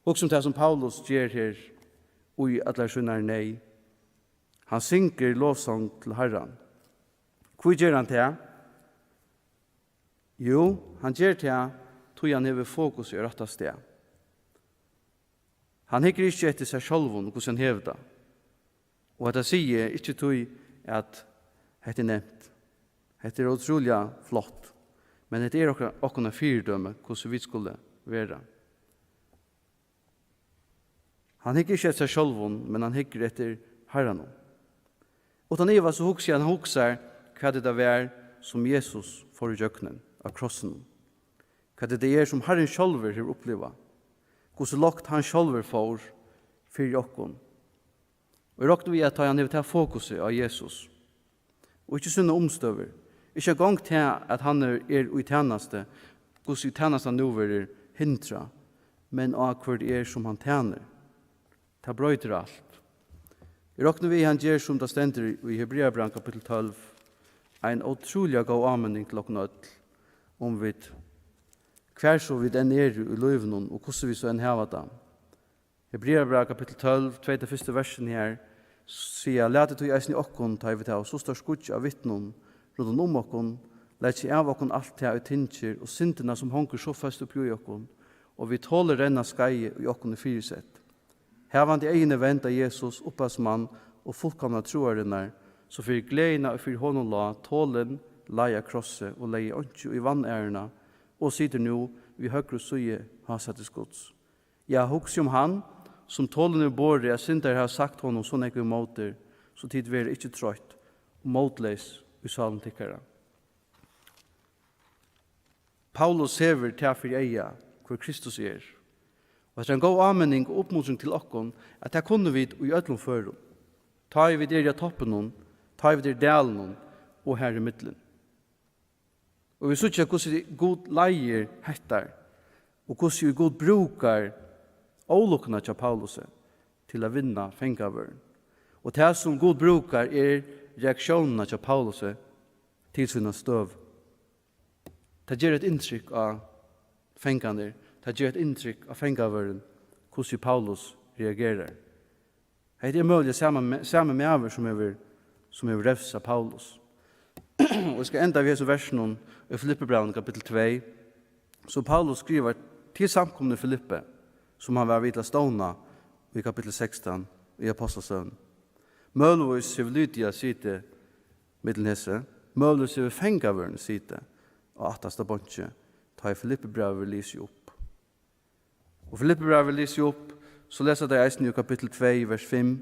Hugsa um tað, sum Paulus ger her í allari sínari neyð. Hann syngur lovsang til Harran. Hví ger hann tað? Jú, hann ger tað, tí hann hevur fokus í rætta stað. Hann hyggur ikki eftir sær sjálvum, hvussu hann hevur tað. Og hetta sigi eg ikki tí, at hetta er nemt. Hetta er ótrúliga flott, men hetta er okkum, okkum eitt fyridømi, hvussu vit skulu vera. Hann hyggur ikki eftir sær sjálvum, men hann hyggur eftir Harranum. Uttan iva so hugsi hann, hann hugsar, hvat er tað var, sum Jesus fór ígjøgnum á krossinum. Hvat er tað er, sum Harrin sjálvur hevur upplivað. Hvussu lágt hann sjálvur fór fyri okkum. Og eg rokni við, at tá hann hevur tað fokusið á Jesus, og ikki sínar umstøður, ikki eingong tað, at hann er, er í tænastu, hvussu tænastan nú verður hindrað, men á hvør tað er, sum hann tænir. Tað broytir alt. Eg rokni við, hann ger, sum tað stendur í Hebrearabrævinum kapittul tólv, ein ótrúliga góð áminning til okkum øll, um vit, hvar so vit enn eru í lívinum, og hvussu vit so enn hava tað. Hebrearabræv kapittul tólv, tvey til fyrstu versini her, siga: Latið tí eisini okkum, tá ið vit hava so stórt skýggj av vitnum rundan um okkum, leggja av okkum alt tað, ið tyngir, og syndina, sum hongur so føst uppi í okkum, og við toli renna skeiðið, ið okkum er fyrisett. Havandi eyguni vend á Jesus, upphavsmann og fullkomna trúarinnar, sum fyri gleðina, ið fyri honum lá, tolin leið á krossi og legði einki í vanæruna, og situr nú við høgru síðu hásætis Guds. Ja, hugsið um hann, sum tolin hevur borið, at syndarar hava sagt honum so nógv ímóti, so tit verða ikki troytt og mótleys í sálum tykkara. Paulus hevur tað fyri eyga, hvør Kristus er. Og hetta er ein góð áminning og uppmuntring til okkum, at tað kunnu vit í øllum førum. Tá ið vit eru á toppinum, tá ið vit eru í dalinum og har ímillum. Og vit síggja, hvussu Gud leiðir hetta, og hvussu Gud brúkar ólukkuna hjá Paulusi. til at vinna fangavørðin. Og tað, sum Gud brúkar, er reaktiónina hjá Paulusi til sína støðu. Tað ger eitt inntrykk á fangarnar, tað ger eitt inntrykk á fangavørðin, hvussu Paulus reagerar. Hetta er møguliga sama ma-, sami maður, sum hevur, sum hevur revsað Paulus. Og eg skal enda við hesum versinum í Filippibrævinum, kapittul tvey, sum Paulus skrivar til samkomuna í Filippi, sum hann var við til at stovna í kapittul sekstan í Ápostlasøguni. Møguligvis hevur Lydia sitið millum hesi, møguligvis hevur fangavørðurin sitið á aftasta bonki, tá ið Filippibrævið verður lisið upp. Og Filippibrævið verður lisið upp, so lesa tey eisini í kapittul tvey, vers fimm,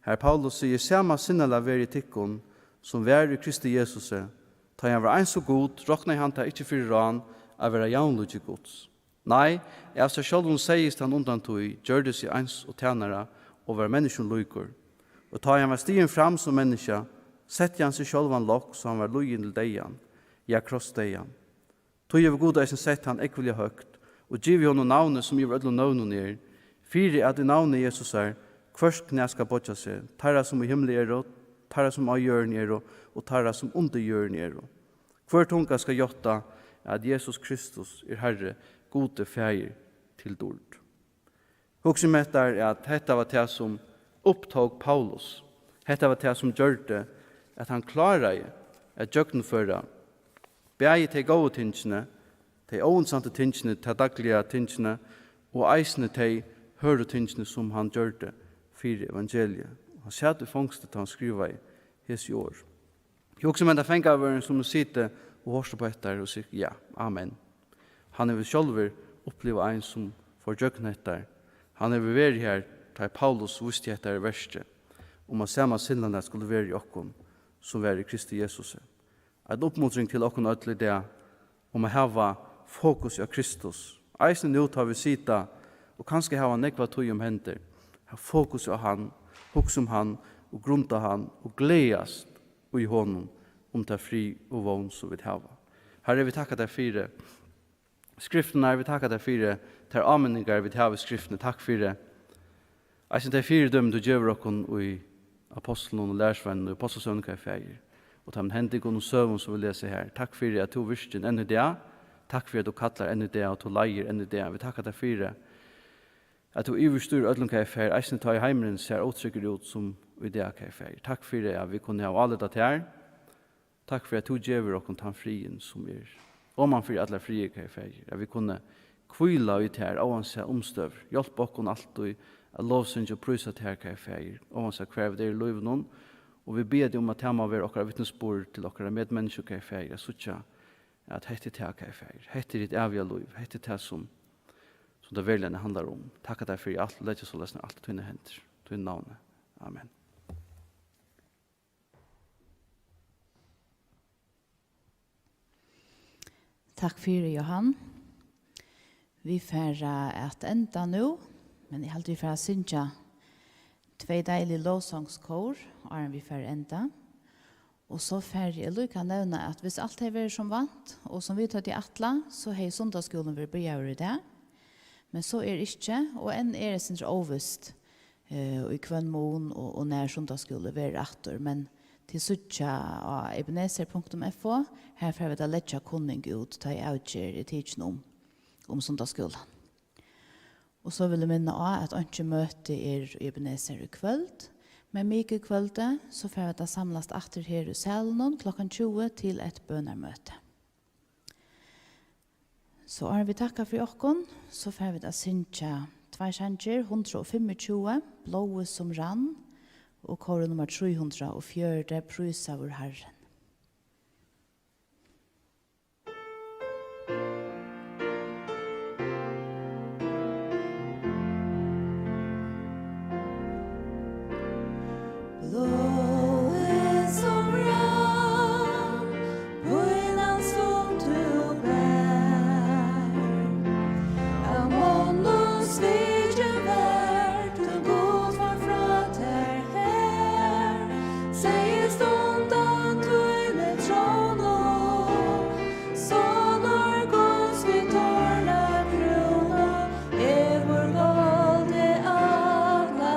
har Paulus sigur: "Sama sinnalag verið tykkum, sum var í Kristi Jesusi, tá ið hann var eins og Gud, roknaði hann tað ikki fyri rán at vera javnlíki Guds. Nei, av sær sjálvum segðist hann undan tí, gjørdi seg eins og tænara og var menniskjum líkur. Og tá ið hann var stigin fram sum menniskja, setti hann seg sjálvan lágt, so hann var lýðin til deyðan, ja, krossdeyðan. Tí hevur Gud eisini sett hann ógvuliga høgt og givið honum navnið, sum yvir øllum nøvnum er, fyri at í navni Jesusar hvørt knæ skal boyggja seg, teirra, sum í himli eru, teirra, sum á jørðini eru, og teirra, sum undir jørðini eru. Hvør tunga skal játta, at Jesus Kristus er Harri, Gudi Faðir til dýrd." Hugsa um hetta, at hetta var tað, sum upptók Paulus. Hetta var tað, sum gjørdi, at hann kláraði at gjøgnumføra bæði tey góðu tingini, tey óinteressanta tingini, tey dagligu tingini, og eisini tey hørðu tingini, sum hann gjørdi fyri evangeliið. Hann sat í fongsli, tá hann skrivaði hesi orð. Hugsa um henda fangavørðin, sum hevur sitið og hoyrt upp á hetta og sagt: "Ja, amen." Hann hevur sjálvur upplivað ein, sum fór gjøgnum hetta. Hann hevur verið har, tá ið Paulus vísti hetta verkið, um at sama sinnalag skuldi vera í okkum, sum var í Kristi Jesusi. Ein uppmuntring til okkum øll í dag, um at hava fokus á Kristus. Eisini nú, tá vit sita og kanska hava nógva tíð um hendur, hava fokus á hann, hugsa um hann og grunda hann og gleðast í honum um ta frið og vón, sum vit hava. Harri, vit takka tær fyri skriftirnar, vit takka tær fyri tær áminningar, vit hava í skriftini. Takk fyri eisini tey fyridømi, tú gevur okkum í Ápostlinum og Lærisveinunum, í Ápostlasøguni, kæri Faðir, og teimum hendingum og søgum, sum vit lesa her. Takk fyri, at tú virkir enn í dag. Takk fyri, at tú kallar enn í dag, og tú leiðir enn í dag. Vit takka tær fyri, at tú yvirstýrir øllum, kæri Faðir, eisini tá ið heimurin sær ótryggur út sum í dag, kæri Faðir. Takk fyri, at vit kunnu hava álit á tær. Takk fyri, at tú gevur okkum tann friðin, sum er oman fyri allar friðir, kæri Faðir, at vit kunnu hvíla í tær, óansæð umstøður. Hjálp okkum altíð at lovsyngja og prísa tær, kæri Faðir, óansæð hvar vit eru í lívinum, og vit biðja teg um, at tað má vera okkara vitnisburður til okkara medmenniskju, kæri Faðir, at síggja, at hetta er tað, kæri Faðir, hetta er hitt æviga lív, hetta er tað, sum, sum tað veruliga handlar um. Takka tær fyri alt, og leggja soleiðis alt í tínar hendur, í tínum navni. Amen. Takk fyri, Johan. Vit fara at enda nú, men eg haldi, vit fara at syngja tvey deilig lovsongskór, áðrenn vit fara at enda. Og so fari eg líka at nevna, at viss alt hevði verið sum vant, og sum vit høvdu ætlað, so hevði sunnudagsskúlin verið byrjaður í dag. Men so er ikki, og enn er eitt sindur óvist, eh, í hvønn mun og, og nær sunnudagsskúli verður aftur. Men tit síggja á ebenezer punktum f o, har fara vit at leggja kunning út, tá ið avgerð er tikin um, um sunnudagsskúlan. Og so vil eg minna á, at einki møti er í Ebenezer í kvøld, men mikukvøldið, so fara vit at samlast aftur her í salinum klokkan tjúgu til eitt bønarmøti. So áðrenn vit takka fyri okkum, so fara vit at syngja tveir sangir, hundrað og fimmogtjúgu, Blóðið sum rann, og kórið nummar trý hundrað og fjøruti, Prísaður Harrin. Blóðið, sum rann, pínan, sum tú bar, av monnum svikin var, tín Gud fór frá tær her, segðist undan tíni trónu, Sonur Guds við tornakrúnu, hevur goldið alla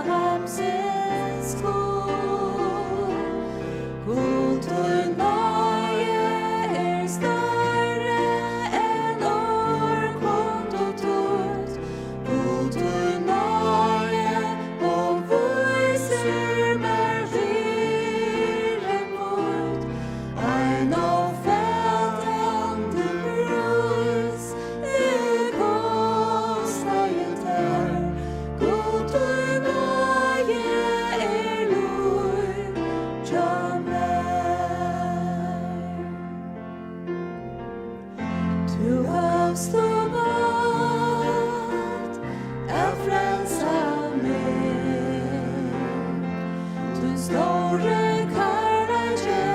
hjá mær. Tú gavst tú bát at frelsa meg. Tín stóri kærleiki,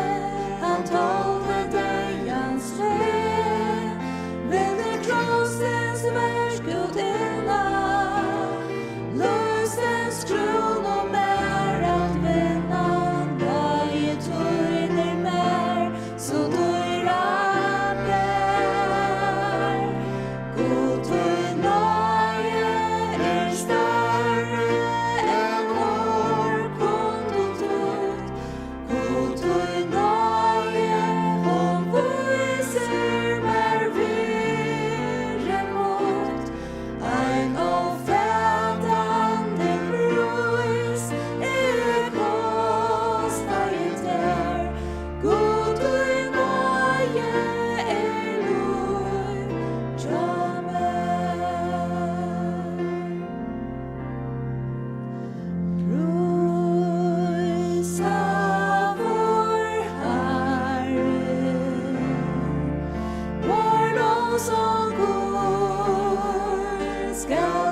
hann toldi deyðans hlið. Vildi krossins verk út innan, lívsins krúnu mær at vinna. Náði tín er mær so dýr at bera. Gud, tín náði er størri enn orð kundu týtt. Gud, tín náði, hon vísir mær virði mítt. Ein ófatandi prís eg kostaði tær. Gud, tín náði er lív hjá mær. Prísaður Harrin, vár lógsangur skal